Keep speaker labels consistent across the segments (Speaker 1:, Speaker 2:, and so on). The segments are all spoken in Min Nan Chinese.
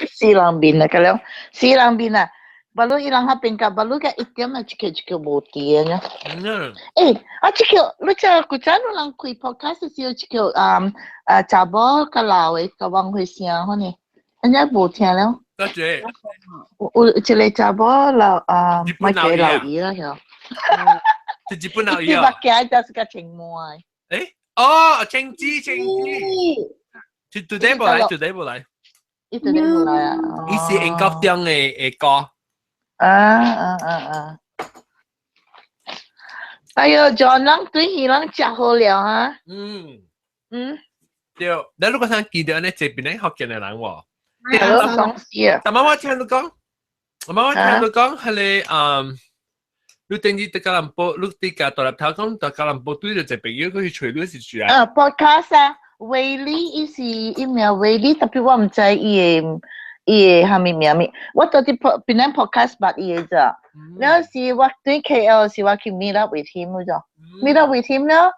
Speaker 1: 死人面啊，個了，死人面啊！巴魯伊人那邊甲巴魯個一點啊，一個一個無佇呢。欸，啊，這個你知古早有人開 podcast 時有一個啊查某較老的甲王慧聲可能，按呢無聽了。
Speaker 2: 多謝。
Speaker 1: 有一個查某老啊，咪叫老姨啦，曉。
Speaker 2: 是日本老姨啊。
Speaker 1: 伊目鏡就是較清滿。
Speaker 2: 欸，哦，青子青子，today 無來，today 無來。
Speaker 1: 伊 today 無來啊。
Speaker 2: 伊是英國中的歌。
Speaker 1: 啊啊啊啊！哎喲，John 人對伊人食好了啊。
Speaker 2: 對，你如果想見到呢這邊咧福建的人喎。
Speaker 1: 對，我講啊。
Speaker 2: 但媽我聽你講，媽我聽你講，彼個你頂日佇吉隆坡，你佇甲大粒頭講，佇吉隆坡對著一個朋友，佢去揣你是誰啊？
Speaker 1: 啊，podcast 啊，威利伊是伊名威利，特別我毋知伊的蝦米名物，我到佇檳城 podcast 捌伊的咋。了是我對 KL 是我去 meet up with him 咋，meet up with him 了，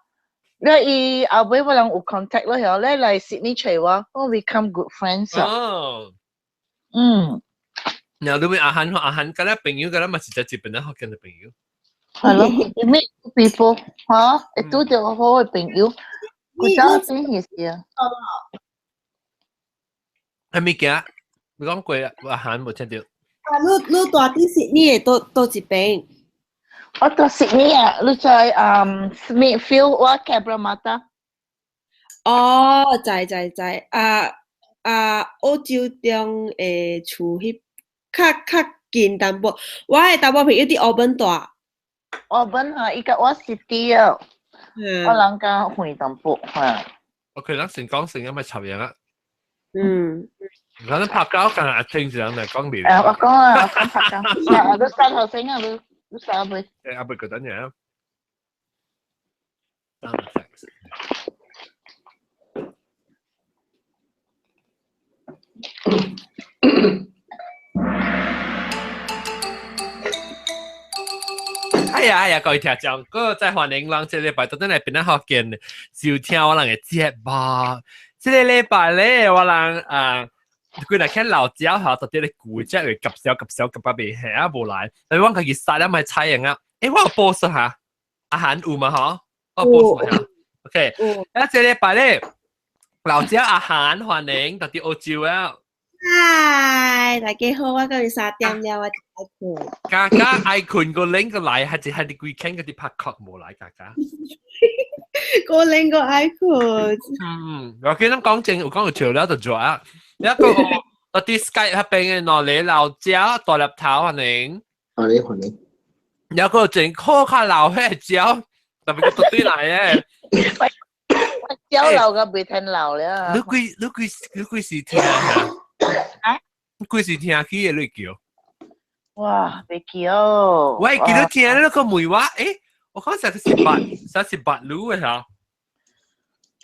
Speaker 1: 了伊後尾我人有 contact 咯，曉咧來 Sydney 揣我，我 become good friends 啊。
Speaker 2: 然後你問阿漢，阿漢佮咱朋友，佮咱嘛是在日本咱福建的朋友。
Speaker 1: 係咯，you meet people 嚇，會拄著好的朋友，古早真係是啊。
Speaker 2: 係物件？你講過阿漢無聽到？
Speaker 3: 啊，你住佇悉尼的佗一邊？
Speaker 1: 我住悉尼啊，你在Smithfield 我 Cabramatta。
Speaker 3: 哦，知知知，啊啊，澳洲中的厝彼較較近淡薄。我的查某朋友佇澳門住。
Speaker 1: 澳門哈，伊佮我 city 啊，我人較遠淡薄哈。
Speaker 2: OK，咱先講先，咁咪插樣啊。咱拍交跟阿清一人來講嚟。
Speaker 1: 誒，我講啊，我講拍交。啊，你刪頭先啊，你刪未？
Speaker 2: 誒，阿伯覺得樣。哎呀哎呀，各位聽眾，閣再歡迎咱這禮拜倒轉來檳榔福建收聽我人的節目。這個禮拜咧，我人啊，規日看老鳥吼，特別咧舊只會夾小夾小夾甲袂下啊無來，但是我家己殺了咪猜用啊。欸，我有 post 哈，阿韓有嗎？吼，我有 post 哈。OK，啊，這禮拜咧，老鳥阿韓歡迎到佇澳洲啊。
Speaker 3: 嗨，大家好，我今日3點了，我愛睏。
Speaker 2: 家家愛睏個拎個來，還是還是規間嗰啲拍殼無來？家家。
Speaker 3: 個拎個愛睏。
Speaker 2: 嗯，我記得講正有講有笑了就做啊。一個我啲 Skype 那邊嘅喏，你老鳥大粒頭歡迎。
Speaker 4: 歡迎歡迎。
Speaker 2: 有個正可較老血鳥，特別個對來嘅。
Speaker 1: 鳥老個袂聽老了。
Speaker 2: 你幾時聽啊？
Speaker 1: 啊？
Speaker 2: 你幾時聽起的你叫？
Speaker 1: 哇，袂記哦。
Speaker 2: 我會記得聽你個問我，欸，我講啥個是八，啥是八路的嚇？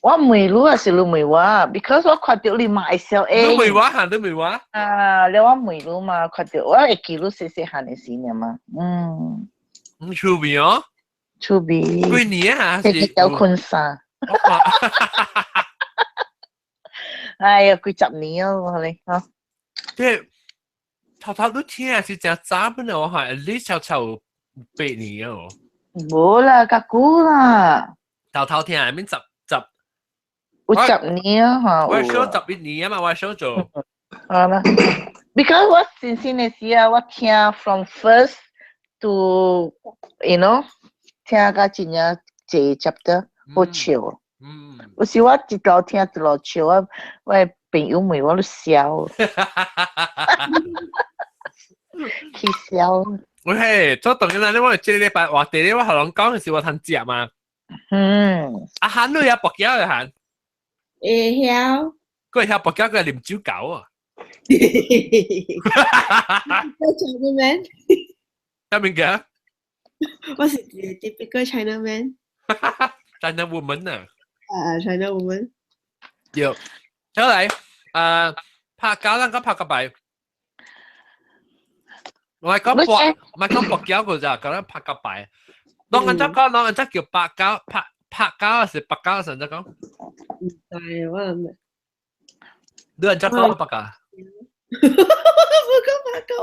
Speaker 1: 我問你還是你問我？Because 我看到你嘛會笑欸。
Speaker 2: 你問我嚇，你問我？
Speaker 1: 啊，了我問你嘛，看到我會記你細細漢的時爾嘛，嗯。
Speaker 2: 嗯，趣味哦。
Speaker 1: 趣味。
Speaker 2: 幾年啊？
Speaker 1: 是叫困衫。哎呀，幾十年哦，我咧，嚇。
Speaker 2: 對，頭頭都聽是真早本來我看，你悄悄有8年哦。
Speaker 1: 無啦，較久啦。
Speaker 2: 頭頭聽免十十。
Speaker 1: 有十年啊，嚇。
Speaker 2: 我小11年啊嘛，我小做。
Speaker 1: 好啦，because 我新鮮的時啊，我聽 from first to 聽到真正濟 chapter 好笑。有時我一路聽一路笑，我的朋友問我咧笑。去笑。
Speaker 2: 喂，做當然啦，你我這個禮拜話題，我予人講的是我通食嘛。阿韓你也跋筊的韓？
Speaker 3: 會曉。
Speaker 2: 閣會曉跋筊，閣會啉酒狗啊？
Speaker 3: 我 China man。
Speaker 2: 啥物件？
Speaker 3: 我是一個 typical China man。
Speaker 2: China woman 啊？
Speaker 3: 啊，China woman。
Speaker 2: 對，好來，拍交咱閣拍個牌。我係講博，唔係講跋筊個咋，講咱拍個牌。啷個怎講？啷個怎叫拍交？拍拍交還是跋筊？啥子講？
Speaker 3: 毋知我毋。
Speaker 2: 你按怎講白㗎？
Speaker 3: 無講拍膠。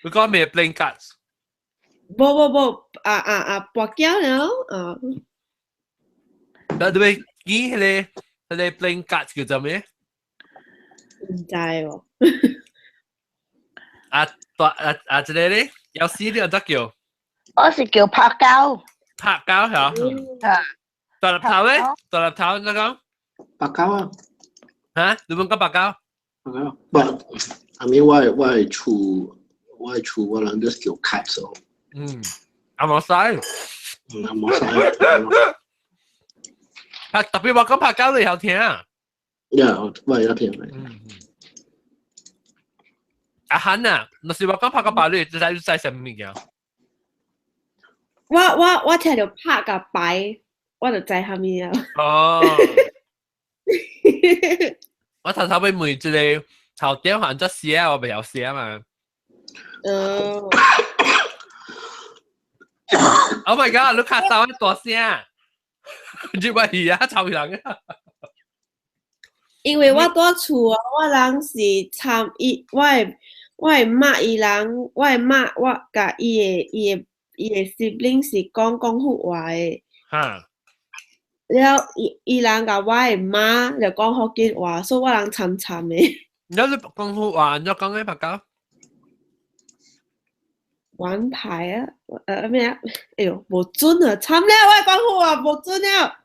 Speaker 2: 你講咩 playing cards？
Speaker 3: 無無無，啊啊啊，跋筊了啊。
Speaker 2: 那你會記彼個 playing cards 叫做咩？
Speaker 3: 毋知喎。
Speaker 2: 啊，大啊啊，這個咧，有時你按怎叫？
Speaker 1: 我是叫拍膠。
Speaker 2: 拍膠係啊。大粒頭咧，大粒頭按怎講？
Speaker 4: 白膠啊！
Speaker 2: 嚇？你問講白膠？
Speaker 4: 白膠。But I mean，我的厝我人就是叫 cards 哦。
Speaker 2: 嗯，阿冇使。
Speaker 4: 嗯，阿冇使。
Speaker 2: 啊，特別話講拍膠你有聽啊？
Speaker 4: 呀，我有聽。
Speaker 2: 嗯。阿漢啊，若是我講拍個牌，你知你知啥物件？
Speaker 3: 我聽著拍共牌，我就知啥物啊。
Speaker 2: 哦。我頭頭尾問一個頭點按怎寫，我袂曉寫嘛。
Speaker 3: 哦。
Speaker 2: Oh my god！你咳嗽大聲，你咪去啊，臭人啊！
Speaker 3: 因為我蹛厝啊，我人是參伊，我的媽伊人，我的媽我佮伊的 sibling 是講廣府話的。了伊伊人佮我的媽就講福建話，所以我人摻摻的。
Speaker 2: 你講福話，你講咩白膠？
Speaker 3: 玩牌啊，咩啊？哎喲，無準啊，慘了，我講福話無準了。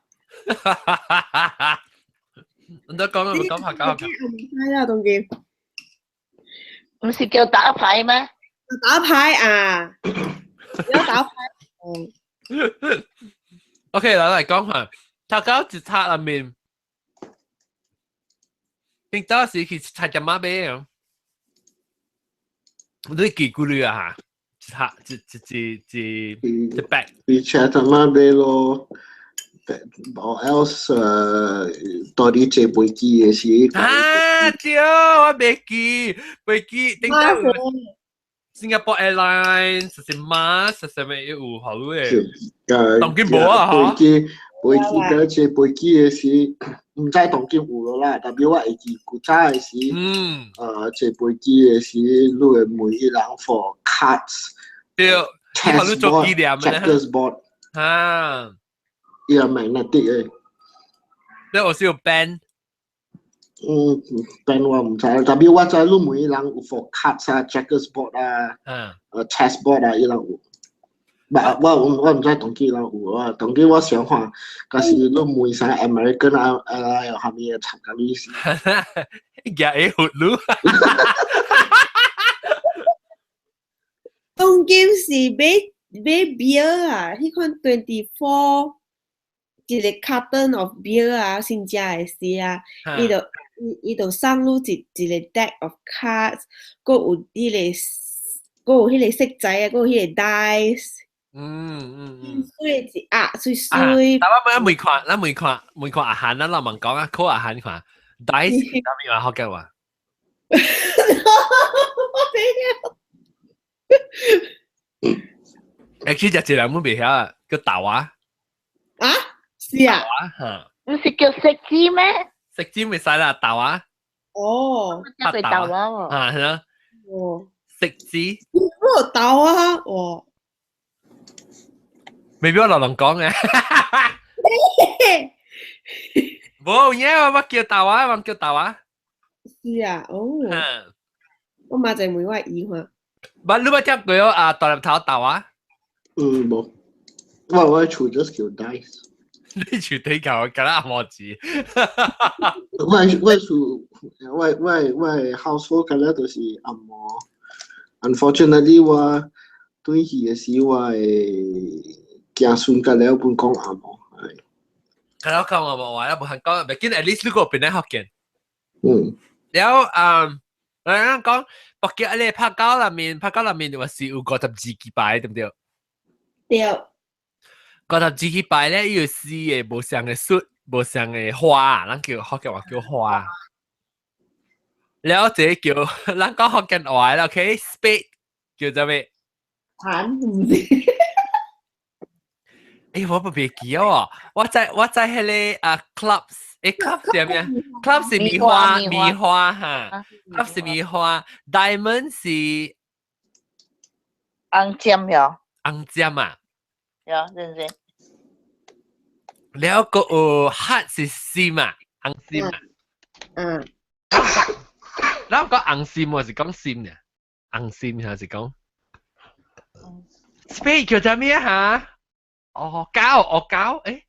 Speaker 2: 你都講講白膠？
Speaker 3: 唔知啦，當今。
Speaker 1: 唔是叫打牌咩？
Speaker 3: 打牌啊！要打牌。
Speaker 2: OK，來來講下，頭家一冊入面，你當時去菜市仔買啊？你記幾鐳啊？嚇，一一一一一百。
Speaker 4: 去菜市仔買咯，or else 到底坐飛機的時。
Speaker 2: 啊，對，我袂記，飛機頂下 Singapore Airlines 是 MAS 啥物有好嘅，當今無啊，
Speaker 4: 飛機飛機佮坐飛機的時，毋知當今有無啦，但是我會記古早的時，坐飛機的時，你會問伊人 for cards，
Speaker 2: 對，
Speaker 4: chess board，checkers board，
Speaker 2: 啊，
Speaker 4: 伊也 magnetic 的。
Speaker 2: 你有是有 band？
Speaker 4: 嗯，band 我毋知，但是我知你問伊人有 for cards 啊，checkers board 啊，chess board 啊，伊人有。我毋知當今人有啊，當今我想看，假是你問啥 American 啊啊，有啥物參加你是？
Speaker 2: 夾會活路。
Speaker 3: 當今是買買 beer 啊，彼款 24 一個 carton of beer 啊，新食的時啊，伊就伊伊就送你一一個 deck of cards，閣有彼個，閣有彼個色仔啊，閣有彼個 dice。水一壓，水水。
Speaker 2: 但我每看，咱每看每看阿韓，咱老問講啊，考阿韓看，dice 啥物話福建話？
Speaker 3: 我袂曉。
Speaker 2: Actually，就一人阮袂曉啊，叫豆啊。
Speaker 3: 啊？是啊。
Speaker 2: 嚇。
Speaker 1: 毋是叫骰子咩？
Speaker 2: 骰子袂使啦，豆啊。
Speaker 3: 哦。
Speaker 1: 叫做豆啊。
Speaker 2: 啊，係啊。
Speaker 3: 哦。
Speaker 2: 骰子。
Speaker 3: 我豆啊，哦。
Speaker 2: 未必我落龍講嘅。無嘢，我叫豆啊，我叫豆啊。
Speaker 3: 是啊，哦。我媽就問我姨看。
Speaker 2: 唔，你捌聽過啊？大粒頭豆啊？
Speaker 4: 嗯，無。我厝 just 叫 dice。
Speaker 2: 你厝底教敢若阿毛子。
Speaker 4: 我厝我 household 敢若就是紅毛。Unfortunately，我轉去的時，我的子孫甲了本講紅毛。
Speaker 2: 甲了講紅毛話，無肯講，袂緊，at least 你個邊咧福建。了啊，我講北京咧拍膠內面，拍膠內面話是有52支牌，對毋對？
Speaker 3: 對。
Speaker 2: 52支牌咧，伊有四個無相的術，無相的花，咱叫福建話叫花。了這個叫咱講福建話啦，OK？Spade 叫做咩？
Speaker 3: 盤毋是。
Speaker 2: 欸，我不袂記哦，我知我知彼個啊 clubs。誒，clove 是咩？clove 是棉花，棉花哈。clove 是棉花，diamond 是
Speaker 1: 紅針喲。
Speaker 2: 紅針啊？
Speaker 1: 喲，認真。
Speaker 2: 了個有 heart 是心啊，紅心啊。
Speaker 3: 嗯。
Speaker 2: 然後講紅心我是講心呢，紅心還是講？spade 叫做咩嚇？哦，膠，哦膠，誒。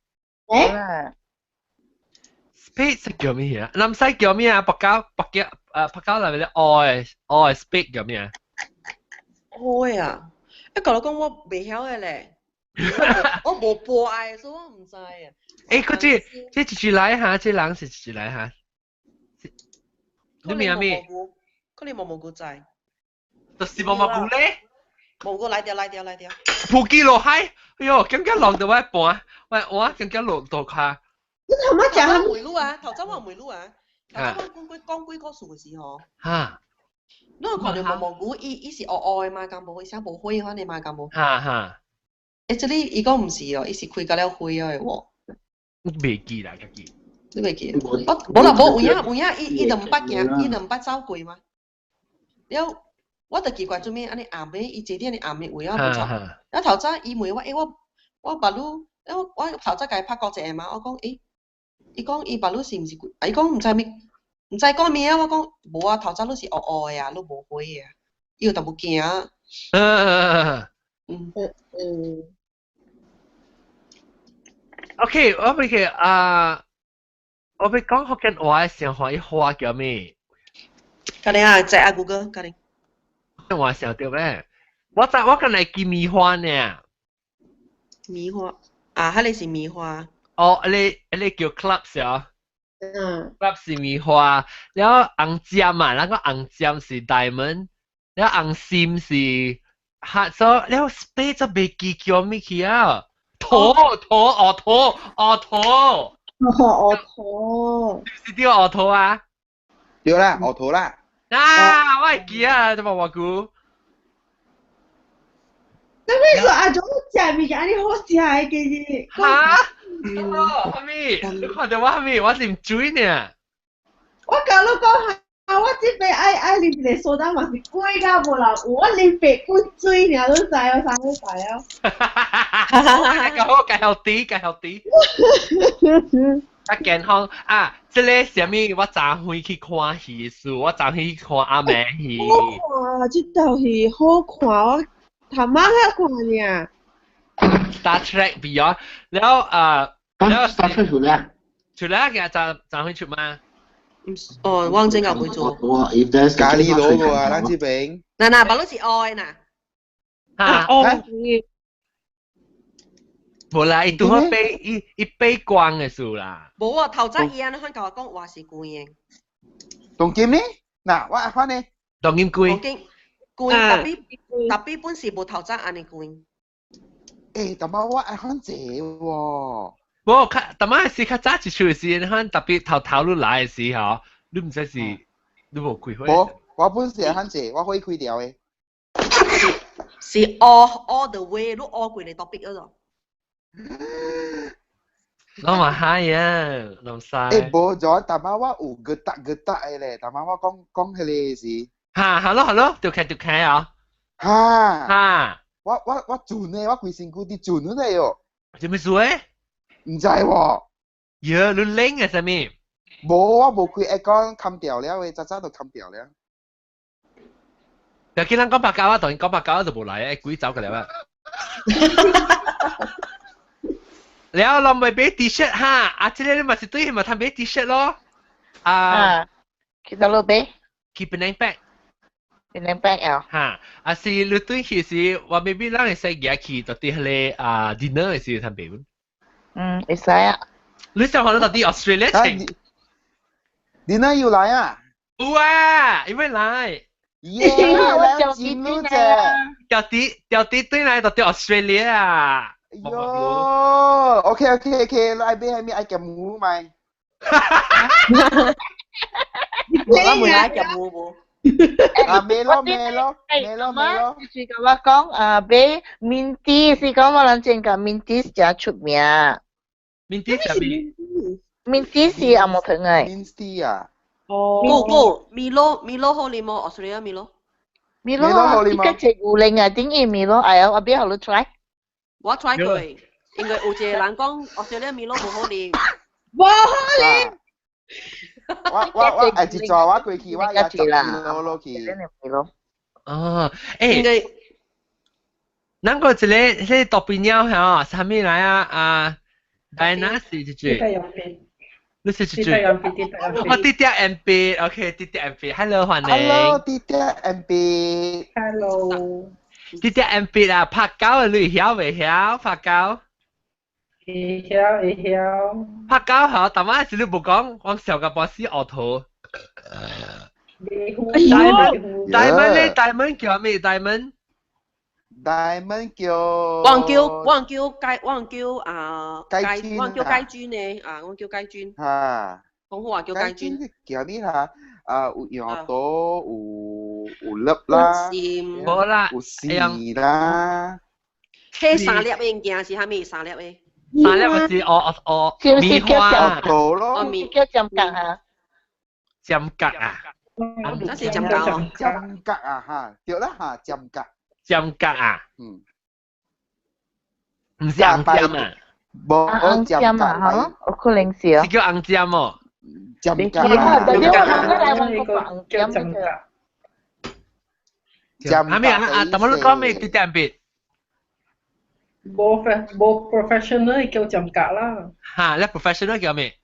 Speaker 3: 誒。
Speaker 2: spade 是叫咩啊？南西叫咩啊？白膠白膠誒白膠係咪咧？愛愛 spade 叫咩啊？
Speaker 5: 愛啊！一講到講我袂曉的咧，我無播愛，所以我毋知啊。
Speaker 2: 誒，佢這這一句來哈，這人是一句來哈。你名咩？
Speaker 5: 可能毛毛菇知。
Speaker 2: 就是毛毛菇咧。
Speaker 5: 毛菇來掉來掉來掉。
Speaker 2: 普吉落海，哎喲，更加落到我一半，喂，我更加落到卡。
Speaker 3: 你頭媽講
Speaker 5: 問路啊，頭先我問路啊，頭先我講幾講幾個數字吼。
Speaker 2: 嚇！
Speaker 5: 你有看到毛毛菇，伊伊是烏烏的嘛，敢無？伊啥無花款的嘛，敢無？
Speaker 2: 哈哈。
Speaker 5: 欸，這裡伊講毋是哦，伊是開甲了花的喎。
Speaker 2: 我袂記啦，家己。
Speaker 5: 你袂記？我無啦，無有影有影，伊伊就毋捌行，伊就毋捌走過嘛。了，我就奇怪做咩按呢暗暝，伊坐佇按呢暗暝位啊無走。了頭早伊問我，欸我我目女，我我頭早共伊拍過一下嘛，我講欸，伊講伊目女是毋是？伊講毋知咩，毋知講咩啊？我講無啊，頭早你是烏烏的啊，你無花的啊，伊有淡薄驚。
Speaker 2: 嗯
Speaker 5: 嗯
Speaker 3: 嗯。
Speaker 2: OK，我欲去啊，我欲講福建話上歡喜花叫咩？
Speaker 5: 家己啊，知啊，Google 家己。
Speaker 2: 我想到咩？我知我敢會記棉花呢。
Speaker 5: 棉花啊，彼个是棉花。
Speaker 2: 哦，彼個彼個叫 cloves 啊。
Speaker 3: 嗯。
Speaker 2: cloves 是棉花，了紅針啊，那個紅針是 diamond，了紅心是 heart，所以了 spade 就袂記叫咩去啊？桃桃哦桃哦桃。
Speaker 3: 哦桃。
Speaker 2: 是對哦桃啊？
Speaker 6: 對啦，哦桃啦。
Speaker 2: 啊，我會記啊，這麼我估。
Speaker 3: 那為什麼阿種食物件按呢好食的其實？
Speaker 2: 哈？哦，啥物？你看著我啥物？我啉水呢。
Speaker 3: 我共你講哈，我這邊愛愛啉一個蘇打嘛是貴到無人有，我啉白滾水爾，你知哦，啥物知哦？
Speaker 2: 較好，較 healthy，較 healthy。較健康啊！這個啥物？我昨昏去看戲時，我昨昏去看阿妹戲。
Speaker 3: 好看，這套戲好看，我頭晚遐看爾。
Speaker 2: Star Trek Beyond，了啊，了
Speaker 4: Star Trek 出來。
Speaker 2: 出來嘅昨昨昏出嗎？
Speaker 5: 哦，我真係會做。
Speaker 4: 我 if there's
Speaker 6: 咖喱攞個啊，咱這邊。
Speaker 5: 嗱嗱，白攏是愛嗱。
Speaker 2: 嚇！
Speaker 3: 愛。
Speaker 2: 無啦，伊拄好背伊伊背光的事啦。
Speaker 5: 無啊，頭早伊按呢款共我講話是貴的。
Speaker 6: 當今呢？嗱，我阿款呢？
Speaker 2: 當今貴。
Speaker 5: 當今貴，特別特別本是無頭早按呢貴。
Speaker 6: 欸，但係我愛看這喎。
Speaker 2: 無，較，但係是較早一出時，你看特別頭頭你來的時候，你毋知是你無開火。
Speaker 6: 無，我本是愛看這，我火開掉的。
Speaker 5: 是 all the way，你 all 過嚟 topic 嗰度。
Speaker 2: 我嘛係啊，林生。
Speaker 6: 欸，無咗，但係我有getak-getak 的咧，但係我講講彼个時。
Speaker 2: 哈，hello hello，就開就開啊。
Speaker 6: 哈。
Speaker 2: 哈。
Speaker 6: 我我我轉呢，我規身軀佇轉出來喲。
Speaker 2: 做咩事誒？
Speaker 6: 毋知喎。
Speaker 2: 耶，你冷啊啥物？
Speaker 6: 無，我無開 aircon，冚掉了的，早早就冚掉了。
Speaker 2: 就見人講白膠啊，當然講白膠就無來，鬼走過來啊。了，人咪買 T-shirt 哈，啊，這個你嘛是對，嘛通買 T-shirt 咯。
Speaker 1: 啊，去佗落買？
Speaker 2: 去 Penang Pack。
Speaker 1: Penang Pack 啊。
Speaker 2: 哈，啊是你對去時，我 maybe 咱會使行去到佇彼個啊 dinner 的時通買。
Speaker 1: 嗯，會使啊。
Speaker 2: 你想看到佇 Australia 穿？
Speaker 6: dinner 要來啊？
Speaker 2: 有啊，因為來。
Speaker 6: 耶！
Speaker 1: 我
Speaker 6: 來進入者。
Speaker 2: 掉啲掉啲對來到佇 Australia 啊。
Speaker 6: 喲，OK OK OK，你愛買啥物愛夾毛咪？
Speaker 5: 我問愛夾毛無？
Speaker 6: 啊，買咯買咯買咯買咯。
Speaker 1: 是共我講啊，買 minty 是講我人前講 minty 誠出名。
Speaker 2: Minty 啥物？
Speaker 1: Mint tea 是紅毛糖嘅。
Speaker 6: Mint tea 啊。
Speaker 3: 哦。
Speaker 5: 個個 Milo Milo 好啉無？Australia Milo。
Speaker 1: Milo 啊，呢個隻牛奶啊，頂伊 Milo，哎呀，我邊好你 try。
Speaker 5: 我 try 過，因為有一個人講 Australia Milo 無好啉。
Speaker 3: 無好啉。
Speaker 6: 我一逝我過去，我也十 Milo 落去。
Speaker 2: 哦，誒，咱個一個迄個多邊鳥嚇，啥物來啊？啊，戴娜是一隻。你是一隻。我滴滴 M B，OK，滴滴 M B，Hello 歡迎。
Speaker 6: Hello，滴滴 M B。
Speaker 7: Hello。
Speaker 2: 滴滴 M B 啊，拍狗啊，你曉未曉？拍狗。
Speaker 7: 會曉會曉。
Speaker 2: 拍狗嚇，但係時你無講，我上個波斯學圖。Diamond Diamond 咧，Diamond 叫咩？Diamond
Speaker 6: Diamond 叫
Speaker 5: 我叫啊雞，我叫雞磚呢啊，我叫雞磚。
Speaker 6: 嚇。
Speaker 5: 講好話叫雞磚。
Speaker 6: 叫咩嚇？啊，有羊肚，有粒啦，
Speaker 2: 無啦，
Speaker 6: 有絲啦。
Speaker 5: 迄三粒的物件是啥物？三粒的。
Speaker 2: 三粒是哦哦哦，米花。
Speaker 6: 桃咯。
Speaker 1: 叫尖角啊。
Speaker 2: 尖角啊。
Speaker 5: 這是尖角哦。
Speaker 6: 尖角啊嚇，對啦嚇，尖角。
Speaker 2: 尖角啊？
Speaker 6: 嗯。
Speaker 2: 唔是紅尖啊？
Speaker 6: 無
Speaker 1: 尖啊，嚇，有可能是啊。
Speaker 2: 是叫紅尖哦。
Speaker 6: 尖角。
Speaker 1: 啊，對我來問過紅尖嘅。
Speaker 6: 尖
Speaker 2: 阿咩啊？啊，怎麼你講咩？啲點別？
Speaker 7: 無 professional 叫尖角啦。
Speaker 2: 嚇，你 professional 叫咩？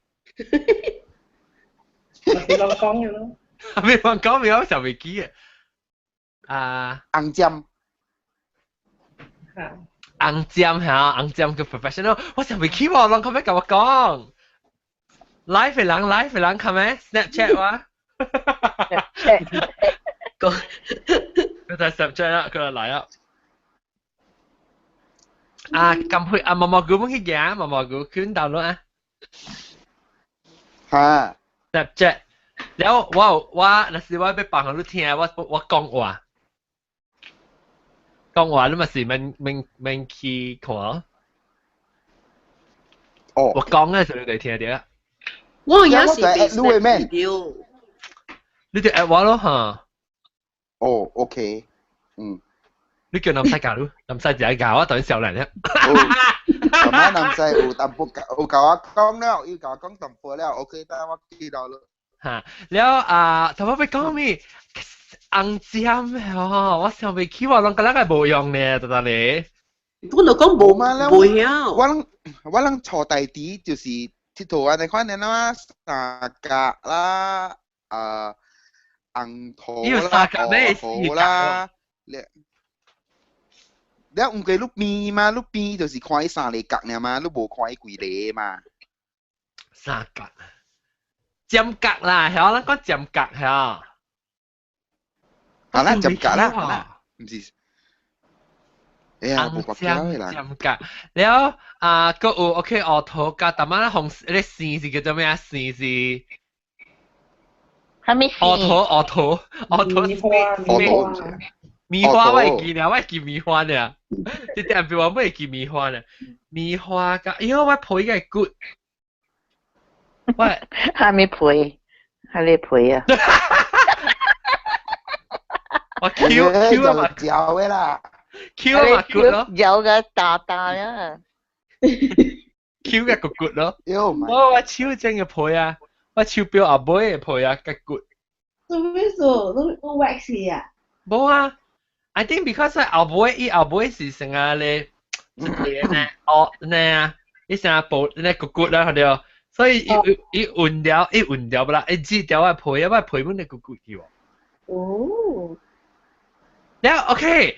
Speaker 7: 我是亂講嘅咯。
Speaker 2: 咩亂講咩？我就未記啊。啊，
Speaker 6: 紅尖。
Speaker 7: 嚇。
Speaker 2: 紅尖嚇，紅尖叫 professional，我就未記喎，人可唔可以同我講？live 嘅人，live 嘅人，係咪？Snapchat 哇？佢就 Snapchat 啦，佢就嚟啦。啊，咁去啊，毛毛菇冇去行，毛毛菇卷 download 啊。
Speaker 6: 嚇
Speaker 2: ，Snapchat。然後我若是我欲放予你聽，我講話，講話你嘛是免免免去看。
Speaker 6: 哦。
Speaker 2: 我講嘅時候你就聽著啦。
Speaker 5: 我也是
Speaker 6: 被
Speaker 5: Snap 掉。
Speaker 2: 你就 add 我咯嚇。
Speaker 6: 哦，OK，嗯。
Speaker 2: 你叫南西教你，南西自己教我，等少人咧。
Speaker 6: 琴晚南西有淡薄有教我講了，伊教我講淡薄了，OK，等我記到了。
Speaker 2: 嚇，了啊，頭先欲講咩？紅尖哦，我想袂起喎，攏覺得個無用呢，得得咧。
Speaker 5: 我就講無
Speaker 6: 嘛了，
Speaker 5: 無曉。
Speaker 6: 我攏錯大啲，就是佚佗按呢款的啦，三角啦，啊，紅桃啦，桃啦，了毋過你變嘛，你變就是看伊三个角爾嘛，你無看伊規个嘛。
Speaker 2: 三角，尖角啦，曉咱講尖角曉。
Speaker 6: 啊，咱尖角啦，毋是。哎呀，無白交的啦。
Speaker 2: 尖角，了啊，閣有 OK 烏桃加淡仔紅，迄個線是叫做咩啊？線是。
Speaker 1: 啥物線？
Speaker 2: 烏桃，烏桃，烏桃，
Speaker 6: 烏桃。
Speaker 2: 棉花我會記呢，我會記棉花呢。這點比我會記棉花呢。棉花加，哎喲，我皮個骨。我
Speaker 1: 啥物皮？啥物皮啊？
Speaker 2: 我 Q Q 啊嘛，
Speaker 6: 嚼的啦。
Speaker 2: Q 啊嘛骨咯，
Speaker 1: 有個大大啊。
Speaker 2: Q 個骨骨咯。我手整個皮啊，我手錶後尾的皮啊，個骨。
Speaker 3: 做咩做？攏攏 wax 啊？
Speaker 2: 無啊。I think because 後尾伊後尾是成啊咧，一個呢，哦呢啊，伊成日補呢骨骨啦，對無？所以伊伊換掉，伊換掉不啦，伊剪掉我皮啊，我皮本嚟骨骨去喎。
Speaker 3: 哦。
Speaker 2: 了 OK，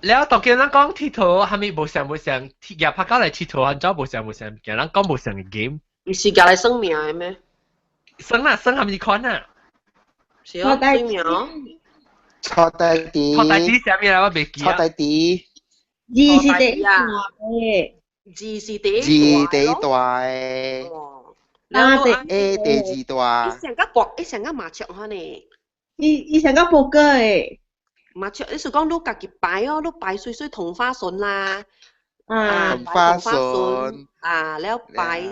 Speaker 2: 了當見咱講佚佗，啥物無相無相，也拍到來佚佗，按怎無相無相，見人講無相的 game。
Speaker 5: 毋是舉來算命的咩？
Speaker 2: 算啊，算啥物款啊？
Speaker 5: 是哦，算命哦。
Speaker 6: 錯大啲，
Speaker 2: 錯大啲啥物來？我袂記啊。
Speaker 6: 錯大啲，
Speaker 3: 字是第一大的，
Speaker 5: 字是第
Speaker 6: 字第一大的。
Speaker 5: 啊，
Speaker 6: A 第二大。
Speaker 5: 伊成個國，伊成個麻雀款呢。
Speaker 3: 伊成個撲克的。
Speaker 5: 麻雀，你是講你家己擺哦，你擺水水同花順啦，啊，
Speaker 6: 同花順
Speaker 5: 啊，了擺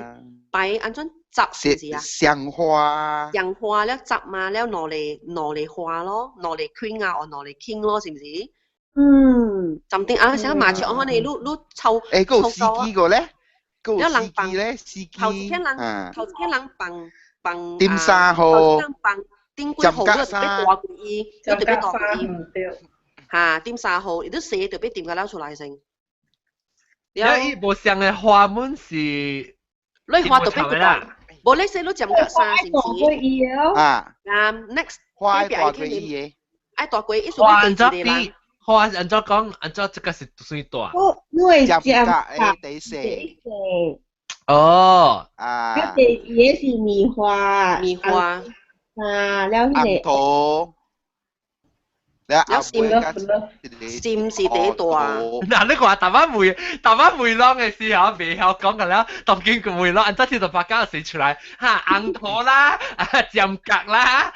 Speaker 5: 擺按怎執是唔是啊？
Speaker 6: 香花，
Speaker 5: 香花了執嘛，了攞嚟攞嚟花咯，攞嚟 queen 啊，或攞嚟 king 咯，是唔是？
Speaker 3: 嗯，
Speaker 5: 浸定啊，成麻雀可能你你湊
Speaker 6: 誒，嗰個司機個咧，嗰個
Speaker 5: 了人
Speaker 6: 司機咧，司機
Speaker 5: 頭一天人
Speaker 6: 啊，
Speaker 5: 頭一天人放放
Speaker 6: 點三號
Speaker 5: 頭一天放頂幾號，你特別大過伊，你特別大過伊，嚇點三號，伊都寫特別點個了出來先。
Speaker 2: 因為伊無相嘅花門是，
Speaker 5: 你花特別大，無你寫你佔個三是唔是？
Speaker 6: 啊，
Speaker 5: 啊，next
Speaker 6: 花大過伊嘅，
Speaker 5: 愛大過伊，
Speaker 2: 花按怎比？花按怎講？按怎這個是算大？
Speaker 3: 我你會
Speaker 6: 佔
Speaker 3: 佔
Speaker 6: 個第四。
Speaker 2: 哦，
Speaker 6: 啊，
Speaker 3: 第二是棉花，
Speaker 5: 棉花
Speaker 3: 啊，了迄
Speaker 6: 紅桃，了
Speaker 5: 了心是第一大。
Speaker 2: 嗱，你話台灣梅，台灣梅啷嘅時候未曉講個了，當今個梅啷，按怎天就把家寫出來，哈，紅桃啦，啊，尖角啦，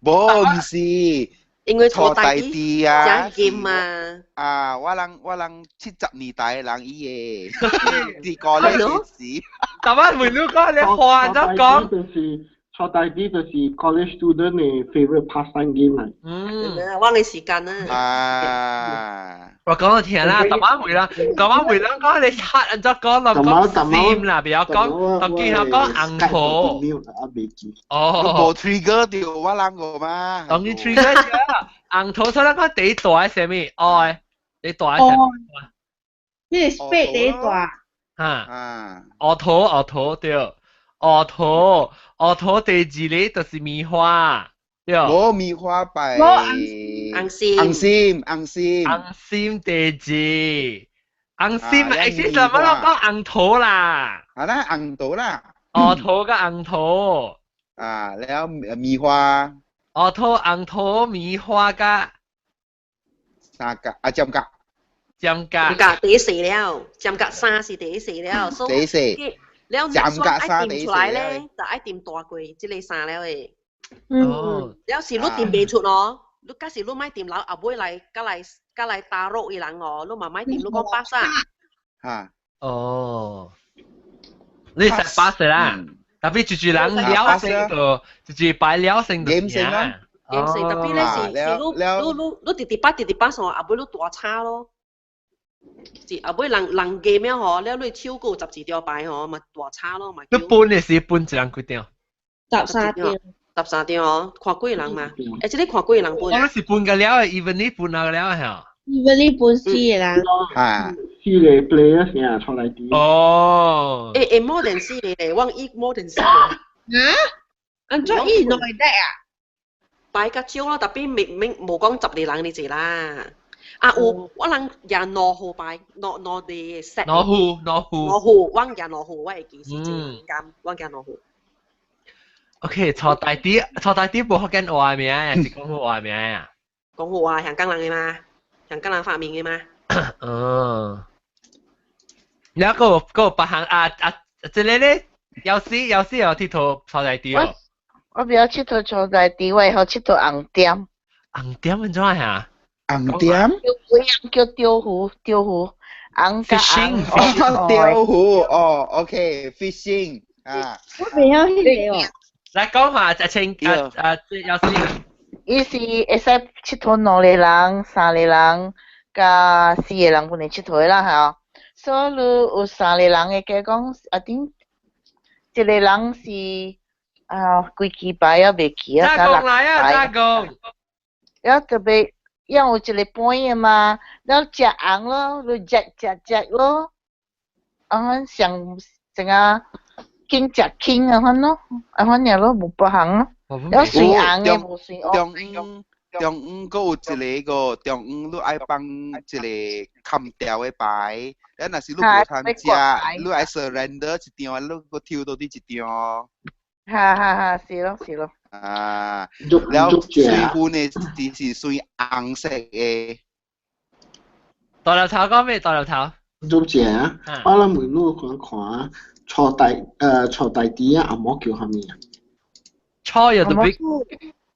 Speaker 6: 無毋是，
Speaker 5: 因為
Speaker 6: 錯大啲啊，
Speaker 5: 真金啊，
Speaker 6: 啊，我人70年代的人伊個，啲個咧是，
Speaker 2: 台灣梅啷講你話怎講？
Speaker 4: 就是坐大啲就是 college student 嘅 favorite pastime game 嚟。
Speaker 2: 嗯，
Speaker 5: 我嘅時間啊。
Speaker 6: 啊，
Speaker 2: 我講到聽啦，台灣梅啦，台灣梅啷講你黑按怎講咯？講心啦，不要講，當今講紅桃。哦，
Speaker 6: 無 trigger 到我人個嘛？
Speaker 2: 當你 trigger 紅桃所以講第一大係啥物？哦，第一大係啥物？
Speaker 3: 呢個 spade 第一大。
Speaker 2: 哈，芋頭芋頭對。芋頭，芋頭第二個就是棉花，對。
Speaker 6: 無棉花擺。
Speaker 5: 紅心。
Speaker 6: 紅心，紅心。
Speaker 2: 紅心第二，紅心啊，其實什麼攏講紅桃啦。
Speaker 6: 啊啦，紅桃啦。
Speaker 2: 芋頭佮紅桃。
Speaker 6: 啊，了棉花。
Speaker 2: 芋頭、紅桃、棉花佮。
Speaker 6: 三角啊，尖角。
Speaker 2: 尖角。
Speaker 5: 尖角第四了，尖角三是第四了，
Speaker 6: 第四。
Speaker 5: 了，你
Speaker 6: 尖角
Speaker 5: 愛掂出來咧，就愛掂大過這個衫了的。
Speaker 2: 哦。
Speaker 5: 了是你掂袂出咯，你假使你莫掂，後後尾來，佮來佮來打擾伊人哦，你嘛莫掂，你講巴薩。
Speaker 6: 嚇。
Speaker 2: 哦。你食巴薩啦，特別住住人了性就，住住擺了性就
Speaker 6: 點性啦。
Speaker 5: 點性，特別咧是是你你你你直直擺直直擺上，後尾你大差咯。是後尾人人加了吼，了你手閣有12張牌吼，嘛大差咯嘛。
Speaker 2: 你分的是分一人幾張？
Speaker 3: 13張。
Speaker 5: 13張哦，看幾個人嘛？欸，這個看幾個人分？
Speaker 2: 我是分個了，even 你分個了嚇。
Speaker 3: even 你分四個人。
Speaker 6: 啊。
Speaker 4: 四個 player 先啊，出來啲。
Speaker 2: 哦。
Speaker 5: 欸欸，more than 四個咧，我伊 more than 四個。
Speaker 3: 啊？按怎伊兩個 deck 啊？
Speaker 5: 牌較少咯，特別明明無講10個人呢濟啦。啊有，我人贏兩號牌，兩兩個 set。
Speaker 2: 兩號，兩號。
Speaker 5: 兩號，我贏兩號，我會記是這個，我贏兩號。
Speaker 2: OK，坐大啲，坐大啲無福建話名，是講好話名啊？
Speaker 5: 講好話，香港人的嘛，香港人發明的嘛。
Speaker 2: 嗯。然後閣有別項啊啊，這個咧，有時有時有𨑨迌坐大啲哦。
Speaker 1: 我不曉𨑨迌坐大啲，我會曉𨑨迌紅點。
Speaker 2: 紅點按怎呀？
Speaker 6: 紅點？
Speaker 1: 叫釣魚，釣魚，紅甲紅。
Speaker 6: 哦，釣魚哦，OK，fishing 啊。
Speaker 3: 我袂曉彼個哦。
Speaker 2: 來講下，阿清啊啊，有時。
Speaker 1: 伊是會使𨑨迌兩個人、三個人，佮四個人分來𨑨迌啦，嚇。所以你有三個人的，假講啊頂一個人是啊幾支牌啊袂記啊，
Speaker 2: 咋講來啊？咋講？
Speaker 1: 了特別。因有一個盤的嘛，了食紅咯，你食食食咯，啊，上成啊緊食輕啊款咯，啊款爾咯，無別項咯，了隨紅的無隨烏。
Speaker 6: 中央中央閣有一個個中央，你愛放一個砍掉的牌，了若是你無通食，你愛 surrender 一張，你閣抽到佇一張。
Speaker 1: 哈哈哈，是咯是咯。
Speaker 6: 啊，了水分的是是水紅色的。
Speaker 2: 大頭頭講咩？大頭頭。
Speaker 4: 做者啊，我諗問你看看，坐大坐大啲啊，阿媽叫啥物啊？
Speaker 2: 坐 your big，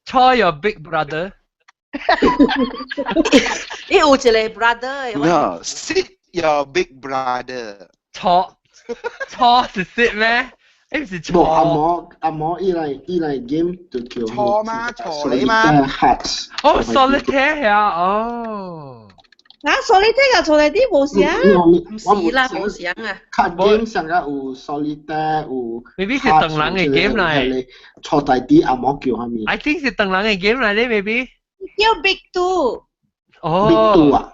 Speaker 2: 坐 your big brother。
Speaker 5: 伊有一個 brother
Speaker 6: 的。No, sit your big brother。
Speaker 2: 錯錯是識咩？誒唔是錯。
Speaker 4: 無阿毛阿毛伊來伊來 game 就叫
Speaker 6: 錯嘛錯你嘛
Speaker 4: Hearts。
Speaker 2: 哦，solitaire 啊，哦。
Speaker 3: 啊，solitaire 啊，solitaire 無相。
Speaker 5: 唔是啦，無相啊。
Speaker 4: Card game 上個有 solitaire 有。
Speaker 2: Maybe 是唐人嘅 game 嚟。
Speaker 4: 錯大啲阿毛叫啥物
Speaker 2: ？I think 是唐人嘅 game 嚟咧，maybe。
Speaker 3: 叫 Big Two。
Speaker 2: 哦。
Speaker 4: Big Two 啊。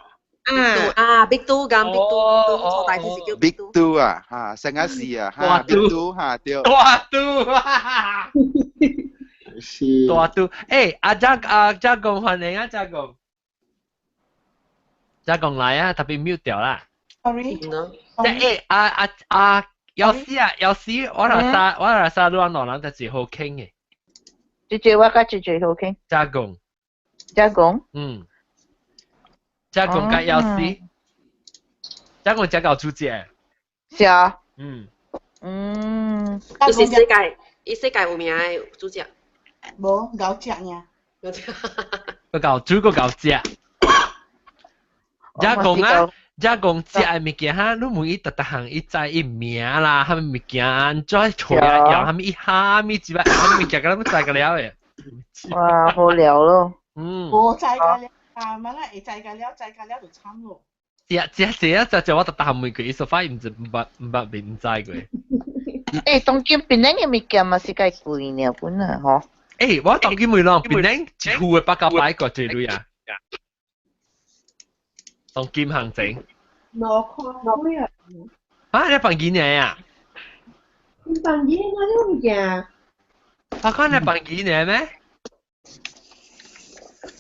Speaker 3: 啊
Speaker 5: 啊，Big Two 咁 Big Two，錯大啲是叫
Speaker 6: Big Two 啊，嚇，成日是啊，嚇，Big Two 嚇對。
Speaker 2: 大拄。
Speaker 4: 是。
Speaker 2: 大拄，誒，阿張阿張公歡迎啊，張公。張公來啊，特別 mute 掉啦。
Speaker 8: Sorry。
Speaker 2: 即係阿阿阿有時啊，有時我若三我若三兩兩人就是好傾嘅。
Speaker 1: 姐姐我甲姐姐好傾。
Speaker 2: 張公。
Speaker 1: 張公。
Speaker 2: 嗯。張公甲有時，張公只夠主角。
Speaker 1: 是啊。
Speaker 2: 嗯。
Speaker 1: 嗯。
Speaker 5: 伊是世界，伊世界有名的主角。
Speaker 8: 無，𠢕食爾。
Speaker 5: 𠢕食。
Speaker 2: 個𠢕煮個𠢕食。遮講啊，遮講食的物件哈，你問伊逐逐項，伊知伊名啦，啥物物件，按怎揣啊，用啥物伊蝦米之擺，啥物物件，敢若知個了的。
Speaker 1: 哇，好聊咯。
Speaker 2: 嗯。
Speaker 8: 無知個了，啊，嘛啦會知個了，知個了就慘咯。
Speaker 2: 食食食啊，食食我逐逐項問過，伊說反毋知毋捌毋捌面毋知過。
Speaker 1: 欸，當今檳城的物件嘛是較貴呢，本啊，吼。
Speaker 2: 欸，我當今問人，檳城一副的八九百個幾鐳啊？當今行情。
Speaker 3: 2塊啊！
Speaker 2: 啊，你放幾年啊？
Speaker 3: 你放幾年啊？呢物件？
Speaker 2: 我講你放幾年咩？